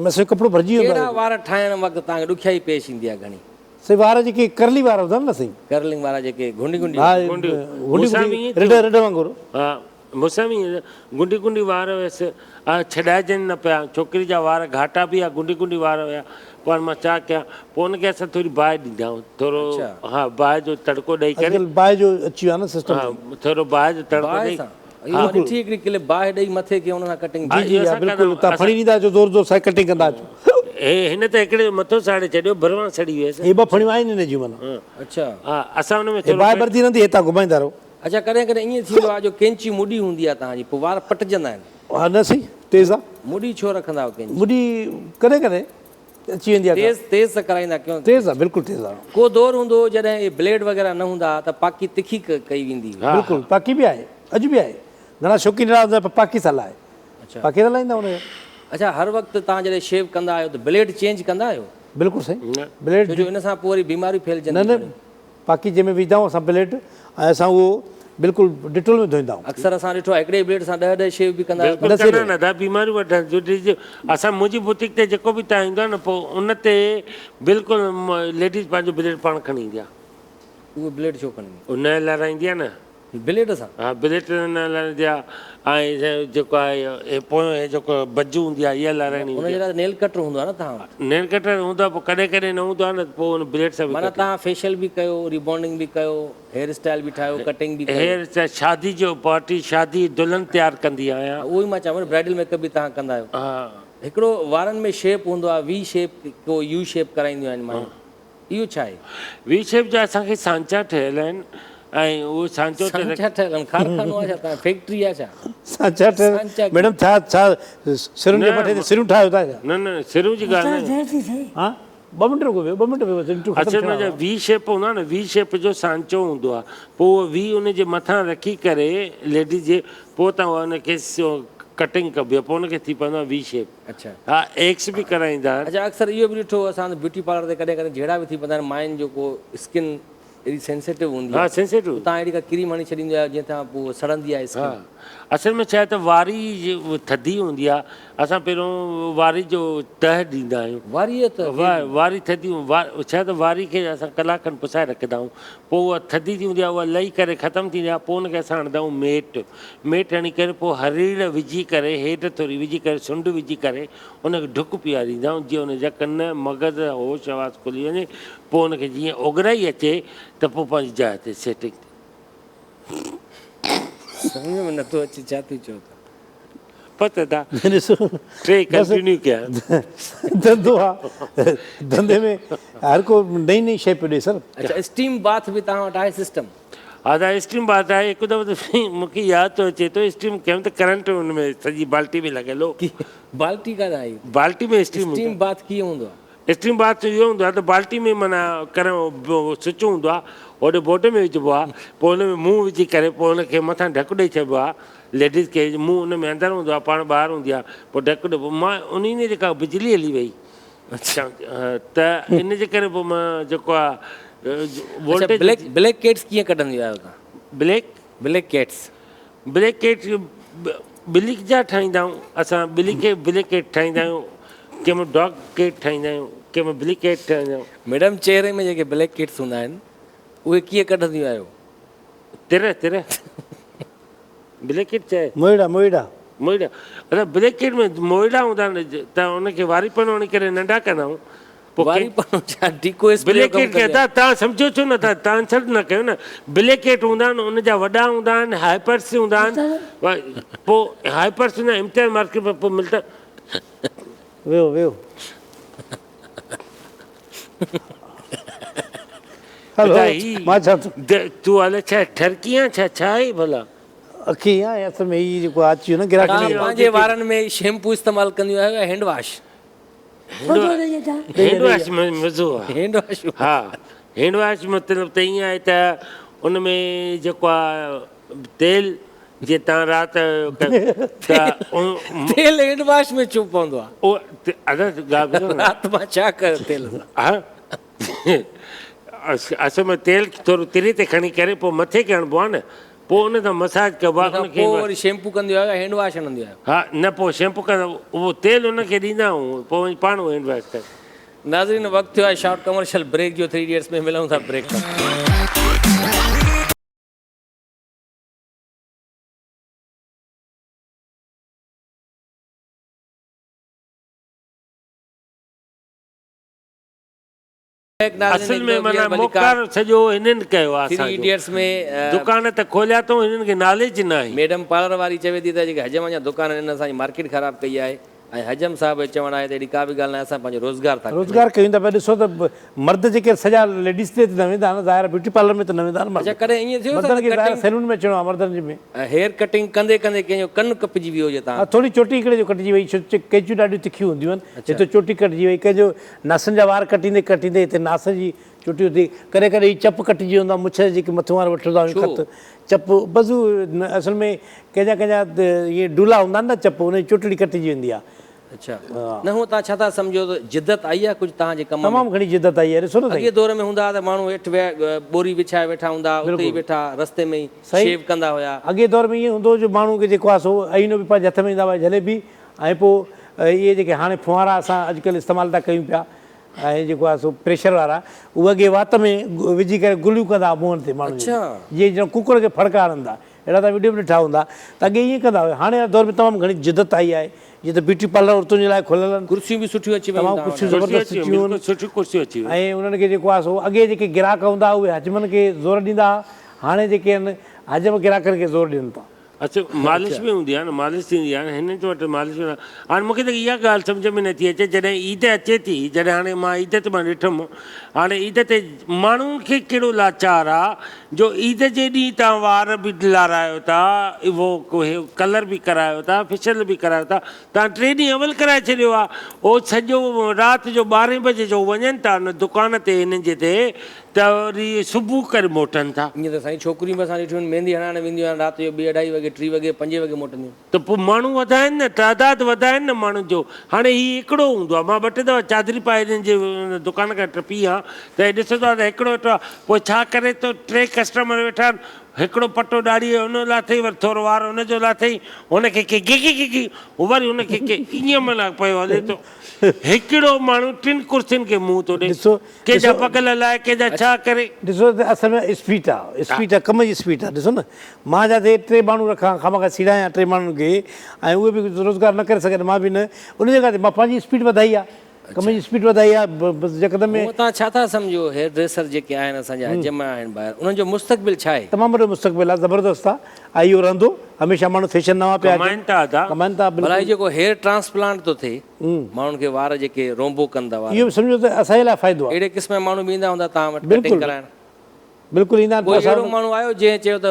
مثلا ڪپڙو ڀرجي ويندو ڪهڙا آهي. وار ٺاهڻ وقت توهان کي ڏکيائي پيش ايندي آهي گهڻي؟ سائين وار جيڪي ڪرلي وار هوندا آهن نه سائين. ڪرلنگ وارا جيڪي گهنڊي گهنڊي ها گهنڊي گهنڊي گهنڊي رڍ رڍ وانگر. ها مون سان به ائين گهنڊي گهنڊي وار هيس ڇڏائجن نه پيا ڇوڪري جا وار گهاٽا به هيا گهنڊي گهنڊي وار هيا پر مان ڇا ڪيان پوء ان کي اسان ٿوري باهه ڏيندا آهيون ٿورو ها باهه جو تڙڪو ڏئي ڪري. اڄڪلهه باهه جو اچي ويو آهي نه سسٽم. ها ٿورو باهه جو تڙڪو ڏئي. اهو ڏٺي هڪڙي ڪلپ باهه ڏئي مٿي کي ان سان ڪٽنگ جي جي ها بلڪل تان ڦڻي ڏيندا اچو زور زور سان ڪٽنگ ڪندا اچو. هي هن ته هڪڙي جو مٿو ساڙي ڇڏيو ڀروان سڙي ويس. هي ٻه ڦڻيون آهن هن جون معنيٰ. اڇا. ها اسان ان ۾ هي باهه ٻرندي رهندي هي تان گهمائيندا رهو. اڇا ڪڏهن ڪڏهن ائين ٿيندو آهي جو ڪينچي مڏي هوندي آهي توهان جي پوء وار پٽجندا آهن. ها نه سائين تيز آ. مڏي ڇو رکندا آهيو ڪينچي. مڏي ڪڏهن ڪڏهن اچي ويندي آ. تيز تيز ته ڪرائيندا ڪيو. تيز آ بلڪل تيز آ. ڪو دور هوندو هو جڏهن اهي بليڊ وغيره نه هوندا ها ته پاڪي تکي ڪئي ويندي هئي. بلڪل پاڪي به آهي اڄ به آهي گهڻا شوقين اهڙا هوندا پر پاڪي سان لاهي پاڪي سان لاهيندا ان جو. اڇا هر وقت توهان جڏهن شيو ڪندا آهيو ته بليڊ چينج ڪندا آهيو؟ بلڪل سائين بليڊ ڇو جو ان سان پوء وري بيماريون ڦهلجن نه نه پاڪي جنهن ۾ وجهندا آهيون اسان بليڊ ۽ اسان اهو بلڪل ڊيٽول ۾ ڌوئيندا آهيون. اڪثر اسان ڏٺو آهي هڪڙي ئي بليڊ سان ڏهه ڏهه شيو به ڪندا آهيو. بلڪل ڪندا آهن ادا بيماريون وٺن جو ڏسجي اسان منهنجي بوتيڪ تي جيڪو به تان ايندو آهي نه پوء ان تي بلڪل ليڊيز پنهنجو بليڊ پاڻ کڻي ايندي آهي. اهو بليڊ ڇو کڻي ايندي؟ نه لارائيندي آهي نه. بليڊ سان؟ ها بليڊ نه لارائيندي آهي ۽ جيڪو آهي هي پويون هي جيڪو بج هوندي آهي اها لارائڻي هوندي آهي. ان جي لاء نيل ڪٽر هوندو آهي نه توهان وٽ؟ نيل ڪٽر هوندو آهي پوء ڪڏهن ڪڏهن نه هوندو آهي نه ته پوء ان بليڊ سان به معنيٰ ڪٽي. توهان فيشل به ڪيو، ريبانڊنگ به ڪيو، هيئر اسٽائل به ٺاهيو، ڪٽنگ به ڪيو. هيئر اسٽائل شادي جو پارٽي شادي دلهن تيار ڪندي آهيان. اهو ئي مان چوان پيو برائيڊل ميڪ اپ به توهان ڪندا آهيو. ها. هڪڙو وارن ۾ شيپ هوندو آهي وي شيپ ڪو يو شيپ ڪرائينديون آهن مايون. اهو ڇا آهي؟ وي شيپ جا اسان کي سانچا ٺهيل آهن ۽ اهو سانچو ته سانچا ٺهيل آهن ڪارخانو آهي ڇا توهان فيڪٽري آهي ڇا؟ سانچا ٺهيل ميڊم ڇا ڇا سرن جي پٺي تي سرون ٺاهيو ٿا ڇا؟ نه نه سرون جي ڳالهه نه دير ٿي ٿئي. ها ٻه منٽ رڳو ويهو ٻه منٽ ويهو بس انٽرويو ختم اصل ٿيڻ ۾ وارو آهي. وي شيپ هوندو آهي نه وي شيپ جو سانچو هوندو آهي پوء اهو وي ان جي مٿان رکي ڪري ليڊيز جي پوء تان ان کي ڪٽنگ ڪبي آهي پوء ان کي ٿي پوندو آهي وي شيپ. اڇا. ها ايڪس به ڪرائيندا آهن. اڇا اڪثر اهو به ڏٺو اسان ته بيوٽي پارلر تي ڪڏهن ڪڏهن جهيڙا به ٿي پوندا آهن ماين جو ڪو اسڪن ايڏي سينسيٽو هوندي ها آهي سينسيٽو پوء تان اهڙي ڪا ڪريم هڻي ڇڏيندو آهيو جنهن سان پوء سڙندي آهي ها اسڪن. اصل ۾ ڇا آهي ته واري ٿڌي هوندي آهي اسان پهريون واري جو تهه ڏيندا آهيون واري جو تهه واري ٿڌي ڇا آهي ته واري کي اسان ڪلاڪ کن پسائي رکندا آهيون پوء اها ٿڌي ٿي هوندي آهي اها لهي ڪري ختم ٿيندي آهي پوء ان کي اسان هڻندا آهيون ميٽ ميٽ هڻي ڪري پوء هريڙ وجهي ڪري هيڊ ٿوري وجهي ڪري سنڍ وجهي ڪري ان کي ڍڪ پياريندا آهيون جيئن ان جا ڪن مغز هوش حواس کلي وڃي پوء ان کي جيئن اوڳرائي اچي ته پوء پنهنجي جاء تي سيٽنگ ٿئي. سمجهه ۾ نٿو اچي ڇا ٿي چئو ٿا. پت ادا ڏسو ٽي ڪنٽينيو ڪيا. ڌنڌو آ ڌنڌي ۾ هر ڪو نئين نئين شئي پيو ڏي سر. اڇا اسٽيم باٿ به توهان وٽ آهي سسٽم. ها ته اسٽيم باٿ آهي هڪ دفعو ته مون کي ياد ٿو اچي ٿو اسٽيم ڪيم ته ڪرنٽ ان ۾ سڄي بالٽي ۾ لڳل هو. بالٽي ڪاڏانهن آئي؟ بالٽي ۾ اسٽيم اسٽيم باٿ ڪيئن هوندو آهي؟ اسٽيم باٿ اهو هوندو آهي ته بالٽي ۾ معنيٰ ڪرڻ سچ هوندو آهي هوڏي بورڊ ۾ وجهبو آهي پوء ان ۾ منهن وجهي ڪري پوء ان کي مٿان ڍڪ ڏئي ڇڏبو آهي ليڊيز کي منهن ان ۾ اندر هوندو آهي پاڻ ٻاهر هوندي آهي پوء ڍڪ ڏبو مان انهي ۾ جيڪا بجلي هلي وئي ته ان جي ڪري پوء مان جيڪو آ اڇا بليڪ بليڪ ڪيٽس ڪيئن ڪڍنديون آهيو توهان؟ Black black cats. Black cat ٻلي جا ٺاهيندا آهيون اسان ٻلي کي بليڪ ڪيٽ ٺاهيندا آهيون ڪنهن ۾ ڊاگ ڪيٽ ٺاهيندا آهيون ڪنهن ۾ بلي ڪيٽ ٺاهيندا آهيون. ميڊم چهري ۾ جيڪي بليڪ ڪيٽس هوندا آهن اهي ڪيئن ڪڍنديون آهيو؟ تر تر بليڪيٽ چئي. موئڙا موئڙا. موئڙا ادا بليڪيٽ ۾ موئڙا هوندا آهن ته ان کي واري پنو هڻي ڪري ننڍا ڪندا آهيون پوء واري پنو ڇا ڊيڪو اسپري جو ڪم بليڪيٽ کي ڪندي ادا آهي. توهان سمجهو ڇو نه ٿا توهان انسلٽ نه ڪيو نه بليڪيٽ هوندا آهن ان جا وڏا هوندا آهن هائپرس هوندا آهن پوء هائپرس هوندا آهن امتياز مارڪيٽ ۾ پوء ملتا. ويو ويو. هلو مان ڇا ٿو. تون الائي ڇا ٺرڪي آن ڇا ڇا آهي ڀلا. اکي آهي اصل ۾ هي جيڪو اچي ويو نه گراهڪ توهان پنهنجي وارن ۾ شيمپو استعمال ڪنديون آهيو يا هينڊ واش؟ فوٽو ڏئي اچان. هينڊ واش ۾ مزو آ. هينڊ واش ها هينڊ واش مطلب ته ائين آهي ته ان ۾ جيڪو آ تيل جي تان رات ته تيل هينڊ واش ۾ ڇو پوندو آ؟ او ادا ڳالهه ٻڌو نه. رات مان ڇا ڪيو تيل سان؟ ها اصل ۾ تيل ٿورو تري تي کڻي ڪري پوء مٿي کي هڻبو آ نه پوء ان سان مساج ڪبو آهي ان کي پوء وري شيمپو ڪنديون آهيو يا هينڊ واش هڻنديون آهيو؟ ها نه پوء شيمپو ڪندا اهو تيل ان کي ڏيندا آهيون پوء وڃي پاڻ اهو هينڊ واش ڪري. ناظرين وقت ٿيو آهي شارٽ ڪمرشل بريڪ جو ٿري ايڊيٽس ۾ ملون ٿا بريڪ کان پوء. اصل ۾ معنيٰ موڪار سڄو هنن ڪيو آ اسان جو دڪان ته کوليا اٿئون هنن کي ناليج ناهي. ميڊم پارلر واري چوي ٿي ته جيڪي حجم جا دڪان آهن انهن اسان جي مارڪيٽ خراب ڪئي آهي ۽ حجم صاحب جو چوڻ آهي ته اهڙي ڪا به ڳالهه ناهي اسان پنهنجو روزگار ٿا ڪريون. روزگار ڪيون ٿا پيا ڏسو ته مرد جيڪي سڄا ليڊيز تي نه ويندا آهن ظاهر بيوٽي پارلر ۾ ته نه ويندا آهن مرد اڇا ڪڏهن ائين ٿيو مردن کي ظاهر سيلون ۾ اچڻو آهي مردن جي ۾. هيئر ڪٽنگ ڪندي ڪندي ڪنهن جو ڪن ڪپجي ويو هجي تان. ها ٿوري چوٽي هڪڙي جو ڪٽجي وئي ڇو ڪينچيون ڏاڍيون تکيون هونديون آهن هتي چوٽي ڪٽجي وئي ڪنهن جو ناسن جا وار ڪٽيندي ڪٽيندي هتي ناس جي چوٽي هوندي ڪڏهن ڪڏهن هي چپ ڪٽجي ويندو آهي مڇ جيڪي مٿيون وار وٺندا آهيون خط چپ بس اصل ۾ ڪنهن جا ڪنهن جا اهي ڊولا هوندا آهن نه چپ ان جي چوٽڙي ڪٽجي ويندي آهي. اڇا نه هونء توهان ڇا ٿا سمجهو ته جدت آئي آهي ڪجهه توهان جي ڪم ۾؟ تمام گهڻي جدت آئي آهي ڏسو نه سائين. اڳئين دور ۾ هوندا هئا ته ماڻهو هيٺ ٻوري وڇائي ويٺا هوندا هئا اتي ئي ويٺا رستي ۾ ئي شيو ڪندا هيا. اڳئين دور ۾ ائين هوندو هو جو ماڻهو کي جيڪو آهي سو آئينو به پنهنجي هٿ ۾ ايندا هئا جليبي ۽ پوء اهي جيڪي هاڻي ڦوهارا اسان اڄڪلهه استعمال ٿا ڪيون پيا ۽ جيڪو آهي سو پريشر وارا اهي اڳي وات ۾ وجهي ڪري گليون ڪندا هئا منهن تي ماڻهن جي جيئن ڄڻ ڪڪڙ کي ڦڙڪا هڻندا اهڙا توهان وڊيو به ڏٺا هوندا ته اڳي ائين ڪندا هيا هاڻي دور ۾ تمام گهڻي جدت آئي آهي جيئن ته بيوٽي پارلر عورتن جي لاء کليل آهن ڪرسيون به سٺيون اچي ويون تمام ڪرسيون زبردست اچي ويون آهن سٺيون ڪرسيون اچي ويون ۽ انهن کي جيڪو آهي سو اڳي جيڪي گراهڪ هوندا هئا اهي حجمن کي زور ڏيندا هئا هاڻي جيڪي آهن حجم گراهڪن کي زور ڏين ٿا. اڇا مالش به هوندي آهي نه مالش ٿيندي آهي نه هنن وٽ مالش به هاڻي مونکي ته اها ڳالهه سمجهه ۾ نٿي اچي جڏهن عيد اچي ٿي جڏهن هاڻي مان عيد تي مان ڏٺم هاڻي عيد تي ماڻهن کي ڪهڙو لاچار آ جو عيد جي ڏينهن تان وار به لارايو ٿا اهو ڪلر به ڪرايو ٿا فيشل به ڪرايو ٿا تان ٽي ڏينهن اول ڪرائي ڇڏيو آ او سڄو رات جو ٻارهين بجي جو وڃن ٿا ان دڪان تي هنن جي تي ته وري صبح ڪري موٽن ٿا. ائين ته سائين ڇوڪريون به اسان ڏٺيون آهن ميندي هڻائڻ وينديون آهن رات جو ٻي اڍائي وڳي ٽي وڳي پنجين وڳي موٽنديون. ته پوء ماڻهو وڌائين نه تعداد وڌائين نه ماڻهن جو هاڻي هي هڪڙو هوندو آهي مان ٻه ٽي دفعا چادري پائي هنن جي دڪان کان ٽپي آهيان ته هي ڏسندو آهيان ته هڪڙو ويٺو آهي پوء ڇا ڪري ٿو ٽي ڪسٽمر ويٺا آهن هڪڙو پٽو ڏاڙهيء جو ان لاٿئي وري ٿورو وار ان جو لاٿئي هن کي ڪي گي گي گي گي وري هن کي ڪي ائين معنيٰ پيو هلي ٿو هڪڙو ماڻهو ٽن ڪرسين کي منهن ٿو ڏئي ڏسو ڪنهن جا پڳل لاهي ڪنهن جا ڇا ڪري. ڏسو ته اصل ۾ اسپيڊ آ اسپيڊ آ ڪم جي اسپيڊ آ ڏسو نه مان جاتي ٽي ماڻهو رکان خامخواه سيڙايان ٽي ماڻهن کي ۽ اهي به روزگار نه ڪري سگهن مان به نه ان جڳهه تي مان پنهنجي اسپيڊ وڌائي آ ڪم جي اسپيڊ وڌائي آ بس يڪدم ۾. هونء توهان ڇا ٿا سمجهو هيئر ڊريسر جيڪي آهن اسان جا حجم آهن ٻاهر انهن جو مستقبل ڇا آهي؟ تمام وڏو مستقبل آ زبردست آ ۽ اهو رهندو هميشه ماڻهو فيشن نوان پيا اچن ڪمائن ٿا ادا. ڪمائن ٿا ڀلا هي بلڪل. جيڪو هيئر ٽرانسپلانٽ ٿو ٿئي ماڻهن کي وار جيڪي رونبو ڪن ٿا وارن اهو به سمجهو ته اسان جي لاء فائدو آهي. اهڙي قسم جا ماڻهو به ايندا هوندا توهان وٽ ڪٽنگ بلڪل ڪرائڻ. بلڪل ايندا آهن ڪوئي پوء اسان اهڙو ماڻهو آيو جنهن چيو ته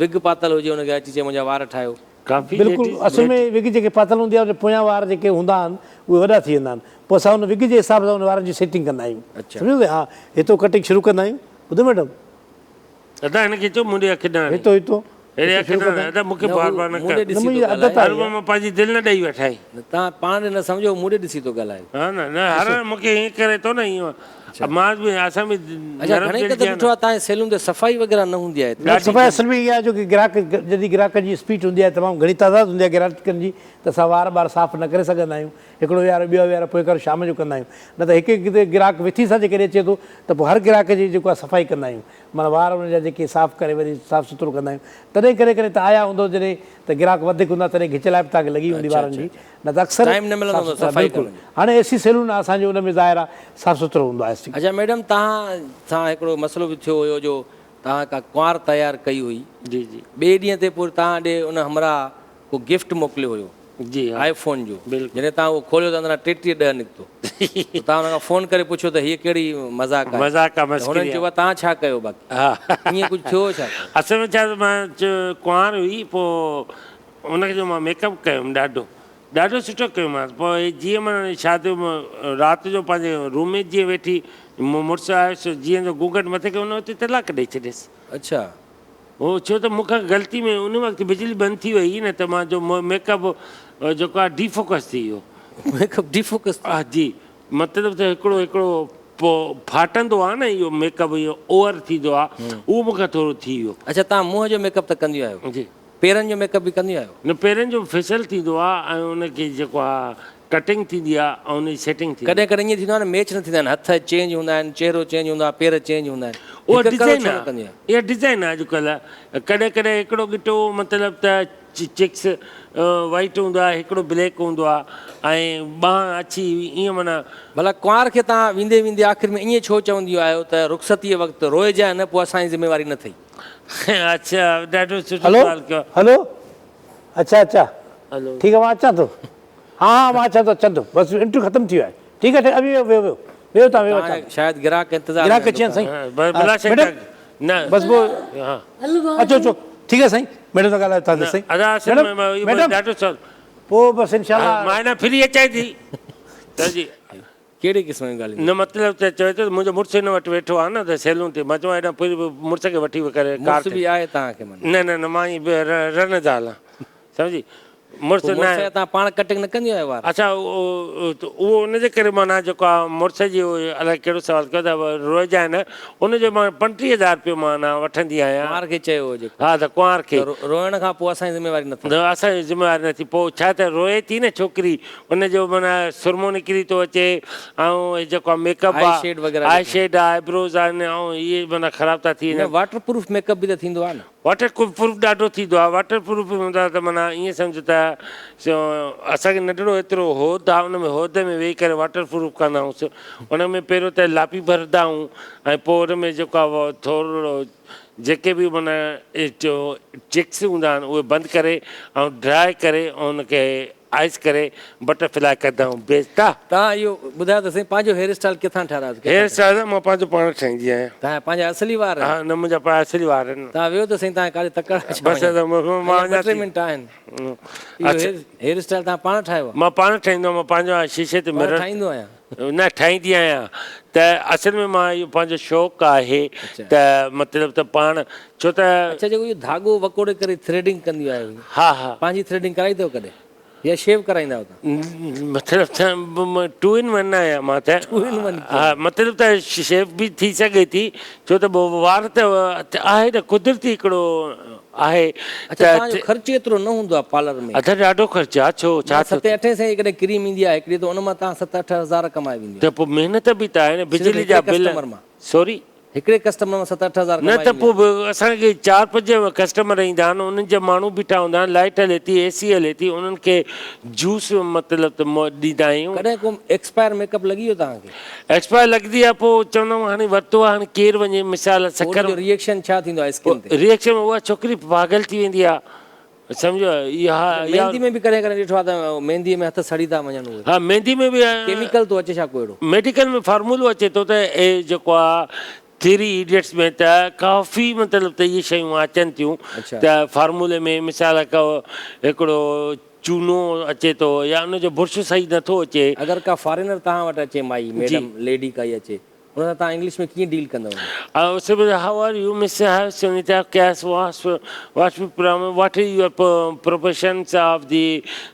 وگ پاتل هجي ان کي اچي چئي منهنجا وار ٺاهيو. ڪافي بلڪل ليڊيز اصل ۾ وگ جيڪي پاتل هوندي آهي ان جي پويان وار جيڪي هوندا آهن اهي وڏا ٿي ويندا آهن پوء اسان ان وگ جي حساب سان ان وارن جي سيٽنگ ڪندا آهيون اڇا. سمجهو ٿا ها هتو ڪٽنگ شروع ڪندا آهيون ٻڌو ميڊم. ادا هن کي چئو مون ڏي اک نه هڻي. هتو هتو هيڏي اک نه هڻ ادا مون کي بار بار نه مون ڪر. ڏي ڏسي ٿو عادت ڳالهائي. هر بار مان پنهنجي دل نه ڏئي وٺائين. نه توهان پاڻ ڏي نه سمجهو مون ڏي ڏسي ٿو ڳالهائي. ها نه نه هر هر مون کي ائين ڪري ٿو نه ائين مان به اسان به اڇا نرم گهڻي دل قدر جا ڏٺو آهي توهان جي سيلون تي صفائي وغيره نه هوندي آهي. نه صفائي اصل ۾ اها آهي جو ڪي گراهڪ جڏهن گراهڪن جي اسپيڊ هوندي آهي تمام گهڻي تعداد هوندي آهي گراهڪن جي ته اسان وار ٻار صاف نه ڪري سگهندا آهيون هڪڙو ويهارو ٻيو ويهارو پوء هڪ شام جو ڪندا آهيون نه ته هڪ هڪ گراهڪ وٿي سان جيڪڏهن اچي ٿو ته پوء هر گراهڪ جي جيڪو آهي صفائي ڪندا آهيون معنيٰ وار ان جا جيڪي صاف ڪري وري صاف سٿرو ڪندا آهيون تڏهن ڪڏهن ڪڏهن ته آيا هوندو جڏهن ته گراهڪ وڌيڪ هوندا تڏهن گهچ لاء به توهان کي لڳي هوندي وارن جي نه ته اڪثر ٽائيم نه ملندو صاف هوندو سٿرا صفائي بلڪل ڪرڻ جو. هاڻي اي سي سيلون آهي اسان جو ان ۾ ظاهر آهي صاف سٿرو هوندو آهي. اڇا ميڊم توهان سان هڪڙو مسئلو به ٿيو هيو جو توهان ڪا ڪنوار تيار ڪئي هئي جي جي ٻئي ڏينهن تي پوء توهان ڏي ان همراهه ڪو گفٽ موڪليو هيو جي ها آء فون جو بلڪل. جڏهن توهان اهو کوليو ته اندران 33 ڏهه نڪتو پوء توهان ان کان فون ڪري پڇيو ته هيء ڪهڙي مذاق آهي مذاق آ ته هنن مسخري چيو آ. آ توهان ڇا ڪيو باقي ها ائين ڪجهه ٿيو هو ڇا؟ اصل ۾ ڇا ته مان ڪنوار هئي پوء ان کي جو مان ميڪ اپ ڪيم ڏاڍو ڏاڍو سٺو ڪيومانس. پوء جيئن معنيٰ شادي رات جو پنهنجي روم ۾ جيئن ويٺي مڙس آيس جيئن جو گونگهٽ مٿي ڪيو ان اتي طلاق ڏئي ڇڏيس. اڇا. هو ڇو ته مون کان غلطي ۾ ان وقت بجلي بند ٿي وئي نه ته مان جو ميڪ اپ جيڪو آهي ڊي فوڪس ٿي ويو. ميڪ اپ ڊي فوڪس ٿي ويو. جي مطلب ته هڪڙو هڪڙو پوء ڦاٽندو آهي نه اهو ميڪ اپ اهو اوور ٿيندو آهي اهو مون کان ٿورو ٿي ويو. اڇا توهان منهن جو ميڪ اپ ته ڪنديون آهيو. جي. پيرن جو ميڪ اپ به ڪنديون آهيو؟ نه پيرن جو فيشل ٿيندو آ ۽ ان کي جيڪو آ ڪٽنگ ٿيندي آ ۽ ان جي سيٽنگ ٿيندي ڪڏهن ڪڏهن ائين ٿيندو آ نه ميچ نه ٿيندا آهن هٿ چينج هوندا آهن چهرو چينج هوندو آ پير چينج هوندا آهن اها هڪ ڪلر ڊزائين ڇو آ نه ڪنديون آهيو؟ اها ڊزائين آ اڄڪلهه ڪڏهن ڪڏهن هڪڙو ڳٽو مطلب ته چڪس وائيٽ هوندو آ هڪڙو بليڪ هوندو آ ۽ ٻانهن اڇي ائين معنيٰ. ڀلا ڪنوار کي توهان ويندي ويندي آخر ۾ ائين ڇو چونديون آهيو ته رخصتيء وقت روئجانء نه پوء اسان جي ذميواري نه ٿئي. اڇا ڏاڍو سٺو هلو سوال ڪيو. هلو اڇا اڇا هلو ٺيڪ آ مان اچان ٿو ها ها مان اچان ٿو اچان ٿو بس انٽرويو ختم ٿي ويو آهي ٺيڪ آ ٺيڪ آ ويو ويو ويو ويو تان ويو اچان ٿو شايد گراهڪ انتظار ۾ گراهڪ اچي ويا سائين بلا شڪ ميڊم نه بس پوء ها اچو اچو ٺيڪ آ سائين ميڊم سان ڳالهايو تان سائين ادا اصل ميڊم ۾ ميڊم ڏاڍو سوال پوء بس انشاء الله مان هن ڦري اچان ٿي ته جي ڪهڙي قسم جون ڳالهيون؟ نه مطلب ته چوي ٿو ته منهنجو مڙس هن وٽ ويٺو آهي نه ته سيلون تي مان چوان هيڏانهن ڦري مڙس کي وٺي ڪري ڪار مڙس تي به آهي توهان کي معنيٰ؟ نه نه نه مان ائين رن زال آهيان سمجهي مڙس پوء نه مڙس جا توهان پاڻ ڪٽنگ نه ڪنديون آهيو وار؟ اڇا اهو ان جي ڪري معنيٰ جيڪو آهي مڙس جي الائي ڪهڙو سوال ڪيو ته روئجانء نه ان جو مان 35 هزار رپيو معنيٰ وٺندي آهيان. ڪنوار کي چيو هو جيڪو. ها ته ڪنوار کي. ته روئڻ کان پوء اسان جي ذميواري نه ٿي. اسان جي ذميواري نه ٿي پوء ڇا ته روئي ٿي نه ڇوڪري ان جو معنيٰ سرمو نڪري ٿو اچي ۽ هي جيڪو آ ميڪ اپ آئي آ شيڊ وغيره آئي جيڪو. شيڊ آ آئبروز آهن ۽ اهي معنيٰ خراب ٿا ٿي نه وڃن. واٽر پروف ميڪ اپ به ته ٿيندو آ نه. واٽر پروف ڏاڍو ٿيندو آ واٽر پروف به هوندا ته معنيٰ ائين سمجهه ته اسان کي ننڍڙو ايترو هود آ ان ۾ هود ۾ ويهي ڪري واٽر پروف ڪندا آهيونس ان ۾ پهريون ته لاپي ڀرندا آهيون ۽ پوء ان ۾ جيڪو آ ٿورڙو جيڪي به معنيٰ چڪس هوندا آهن اهي بند ڪري ۽ ڊرائي ڪري ان کي آئس ڪري بٽر فلاء ڪندا آهيون بيستا. توهان اهو ٻڌايو ته سائين پنهنجو هيئر اسٽائل ڪٿان ٺهرايو ڪٿان هيئر اسٽائل مان پنهنجو پاڻ ٺاهيندي آهيان. توهان جا پنهنجا اصلي وار آهن؟ ها نه منهنجا پنهنجا اصلي وار آهن. توهان ويو ته سائين توهان کي ڪاڏي تڪڙ آهي ڇا بس ادا مان اڃا وڃان ٻه ٽي ٿي. منٽ آهن. اهو هيئر اسٽائل توهان پاڻ ٺاهيو آهي؟ مان پاڻ ٺاهيندو آهيان مان پنهنجو آهيان شيشي تي پاڻ مرر ٺاهيندو آهيان. نه ٺاهيندي آهيان ته اصل ۾ مان اهو پنهنجو شوق آهي ته مطلب ته پاڻ ڇو ته. اڇا جيڪو اهو ڌاڳو وڪوڙي ڪري ٿريڊنگ ڪنديون آهيو ها ها. پنهنجي ٿريڊنگ ڪرائي اٿو ڪڏهن يا شيو ڪرائيندا آهيو توهان؟ مطلب ته ٽو ان ون آهيان مان ته. ٽو ان ون ها مطلب ته شيو به ٿي سگهي ٿي ڇو ته وار ته آهي نه قدرتي هڪڙو آهي اڇا توهان جو خرچ ايترو نه هوندو آهي پارلر ۾؟ ادا ڏاڍو خرچ آهي ڇو ڇا ٿيو؟ ستين اٺين سئين جيڪڏهن ڪريم ايندي آهي هڪڙي ته ان مان توهان ست اٺ هزار ڪمائي وينديون. ته پوء محنت به ته آهي نه بجلي جا بل سوري. هڪڙي ڪسٽمر مان ست اٺ هزار نه ڪمائي ته پوء وينديون. به اسان کي چار پنج ڪسٽمر ايندا آهن انهن جا ماڻهو بيٺا هوندا آهن لائيٽ هلي ٿي اي سي هلي ٿي انهن کي جوس مطلب ته ڏيندا آهيون. ڪڏهن ڪو ايڪسپائر ميڪ اپ لڳي ويو توهان کي؟ ايڪسپائر لڳندي آهي پوء چوندا آهيون هاڻي ورتو آهي هاڻي ڪير وڃي مثال پوء سکر ان جو ريئيڪشن ڇا ٿيندو آهي اسڪن تي؟ ريئيڪشن اها ڇوڪري پاڳل ٿي ويندي آهي سمجهو اها ميندي ۾ به ڪڏهن ڪڏهن ڏٺو آهي ته ميندي ۾ هٿ سڙي ٿا وڃن اهي. ها ميندي ۾ به ڪيميڪل ٿو اچي ڇا ڪو اهڙو؟ ميڊيڪل ۾ فارمولو اچي ٿو ته اي جيڪو آهي ٿري ايڊيٽس ۾ ته ڪافي مطلب ته اهي شيون اچن ٿيون ته فارمولي ۾ مثال هڪڙو چونو اچي ٿو يا ان جو برش صحيح نه ٿو اچي. اگر ڪا فارينر توهان وٽ اچي مائي، ميڊم، ليڊي ڪائي اچي ان سان توهان انگلش ۾ ڪيئن ڊيل ڪندؤ؟ How are you miss Sunita case واس what what is your professions of the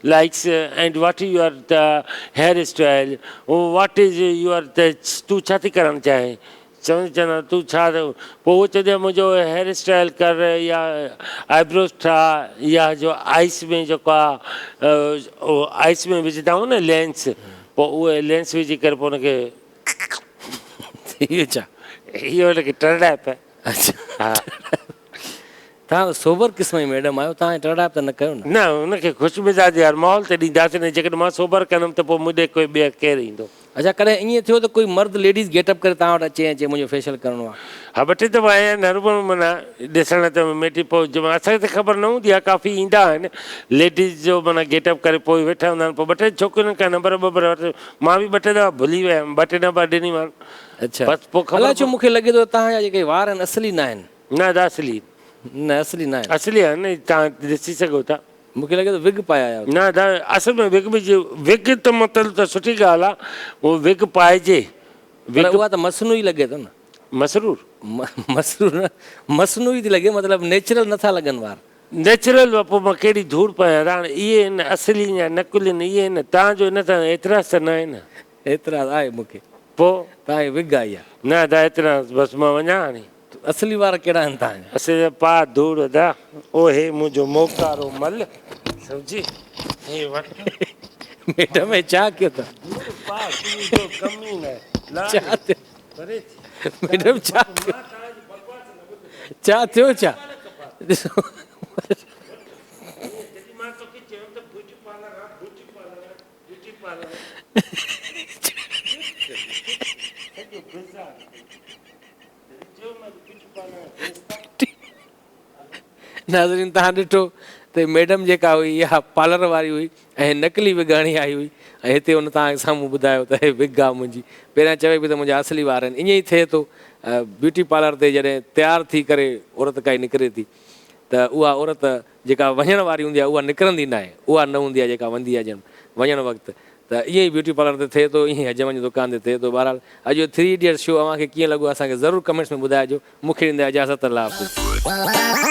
likes and what is your the hair style what is your تون ڇا ٿي ڪرڻ چاهين چوندي چوندا تون ڇا پوء هو چوندي آهي منهنجو هيئر اسٽائل ڪر يا آئبروز ٺاهه يا جو آئس ۾ جيڪو آهي آئس ۾ وجهندا آهيون نه لينس پوء اهي لينس وجهي ڪري پوء ان کي اهو ڇا اهو ان کي ٽرڙائپ اڇا توهان ته سوبر قسم جي ميڊم آهيو توهان ٽرڙائپ ته نه ڪيو نه. نه ان کي خوش مزاج يار ماحول ته ڏينداسين نه جيڪڏهن مان سوبر ڪندم ته پوء مون ڏي ڪوئي ٻيهر ڪير ايندو. اڇا ڪڏهن ائين ٿيو ته ڪوئي مرد ليڊيز گيٽ اپ ڪري توهان وٽ اچي ۽ چئي منهنجو فيشل ڪرڻو آهي. ها ٻه ٽي دفعا آيا آهن هروڀرو معنيٰ ڏسڻ ته ميٽي پوء جو اسان کي ته خبر نه هوندي آهي ڪافي ايندا آهن ليڊيز جو معنيٰ گيٽ اپ ڪري پوء ويٺا هوندا آهن پوء ٻه ٽي ڇوڪرين کان نمبر ٻمبر ورتو مان به ٻه ٽي دفعا ڀلي ويم ٻه ٽي نمبر ڏنيمان اڇا بس پوء خبر الائي ڇو مون کي لڳي ٿو ته توهان جا جيڪي وار آهن اصلي نه آهن. نه ادا اصلي نه اصلي نه آهن. اصلي آهن توهان ڏسي سگهو ٿا. مون کي لڳي ٿو وگ پائي آيا آهيو. نه ادا اصل ۾ وگ به وگ ته مطلب ته سٺي ڳالهه آ اهو وگ پائجي. پر اها ته مصنوعي لڳي ٿو نه. مسرور. مسرور نه مصنوعي ٿي لڳي مطلب نيچرل نٿا لڳن وار. نيچرل به پوء مان ڪهڙي ڌوڙ پايان ادا هاڻي اهي آهن اصلي يا نقلي آهن اهي آهن تان جو ان سان اعتراض ته ناهي نه. اعتراض آهي مون کي. پوء. تان جي وگ آئي آهي. نه ادا اعتراض بس مان وڃان هاڻي. اصلي وار ڪهڙا آهن تان جا. اصلي پاء ڌوڙ ادا او هي منهنجو موڪارو مل سمجهي هي وٺ. ميڊم هي ڇا ڪيو اٿو. ڌوڙ پاء تنهنجو ڪم ئي ناهي. ڇا ٿيو. ميڊم ڇا ٿيو. ڇا ٿيو ڇا ڏسو. ناظرين توهان ڏٺو ته ميڊم جيڪا هئي اها پارلر واري هئي ۽ نقلي وگ هڻي آئي هئي ۽ هتي هن توهان کي سامهون ٻڌايو ته هي وگ آ منهنجي پهريان چوي پئي ته منهنجا اصلي وار آهن ائين ئي ٿئي ٿو بيوٽي پارلر تي جڏهن تيار ٿي ڪري عورت ڪائي نڪري ٿي ته اها عورت جيڪا وڃڻ واري هوندي آهي اها نڪرندي ناهي اها نه هوندي آهي جيڪا وندي آهي ڄڻ وڃڻ وقت ته ائين ئي بيوٽي پارلر تي ٿئي ٿو ائين ئي حجم جي دڪان تي ٿئي ٿو بهرحال اڄ جو ٿري ايڊيٽس شو اوهان کي ڪيئن لڳو اسان کي ضرور ڪمينٽس ۾ ٻڌائجو مون کي ڏيندا اجازت الله حافظ.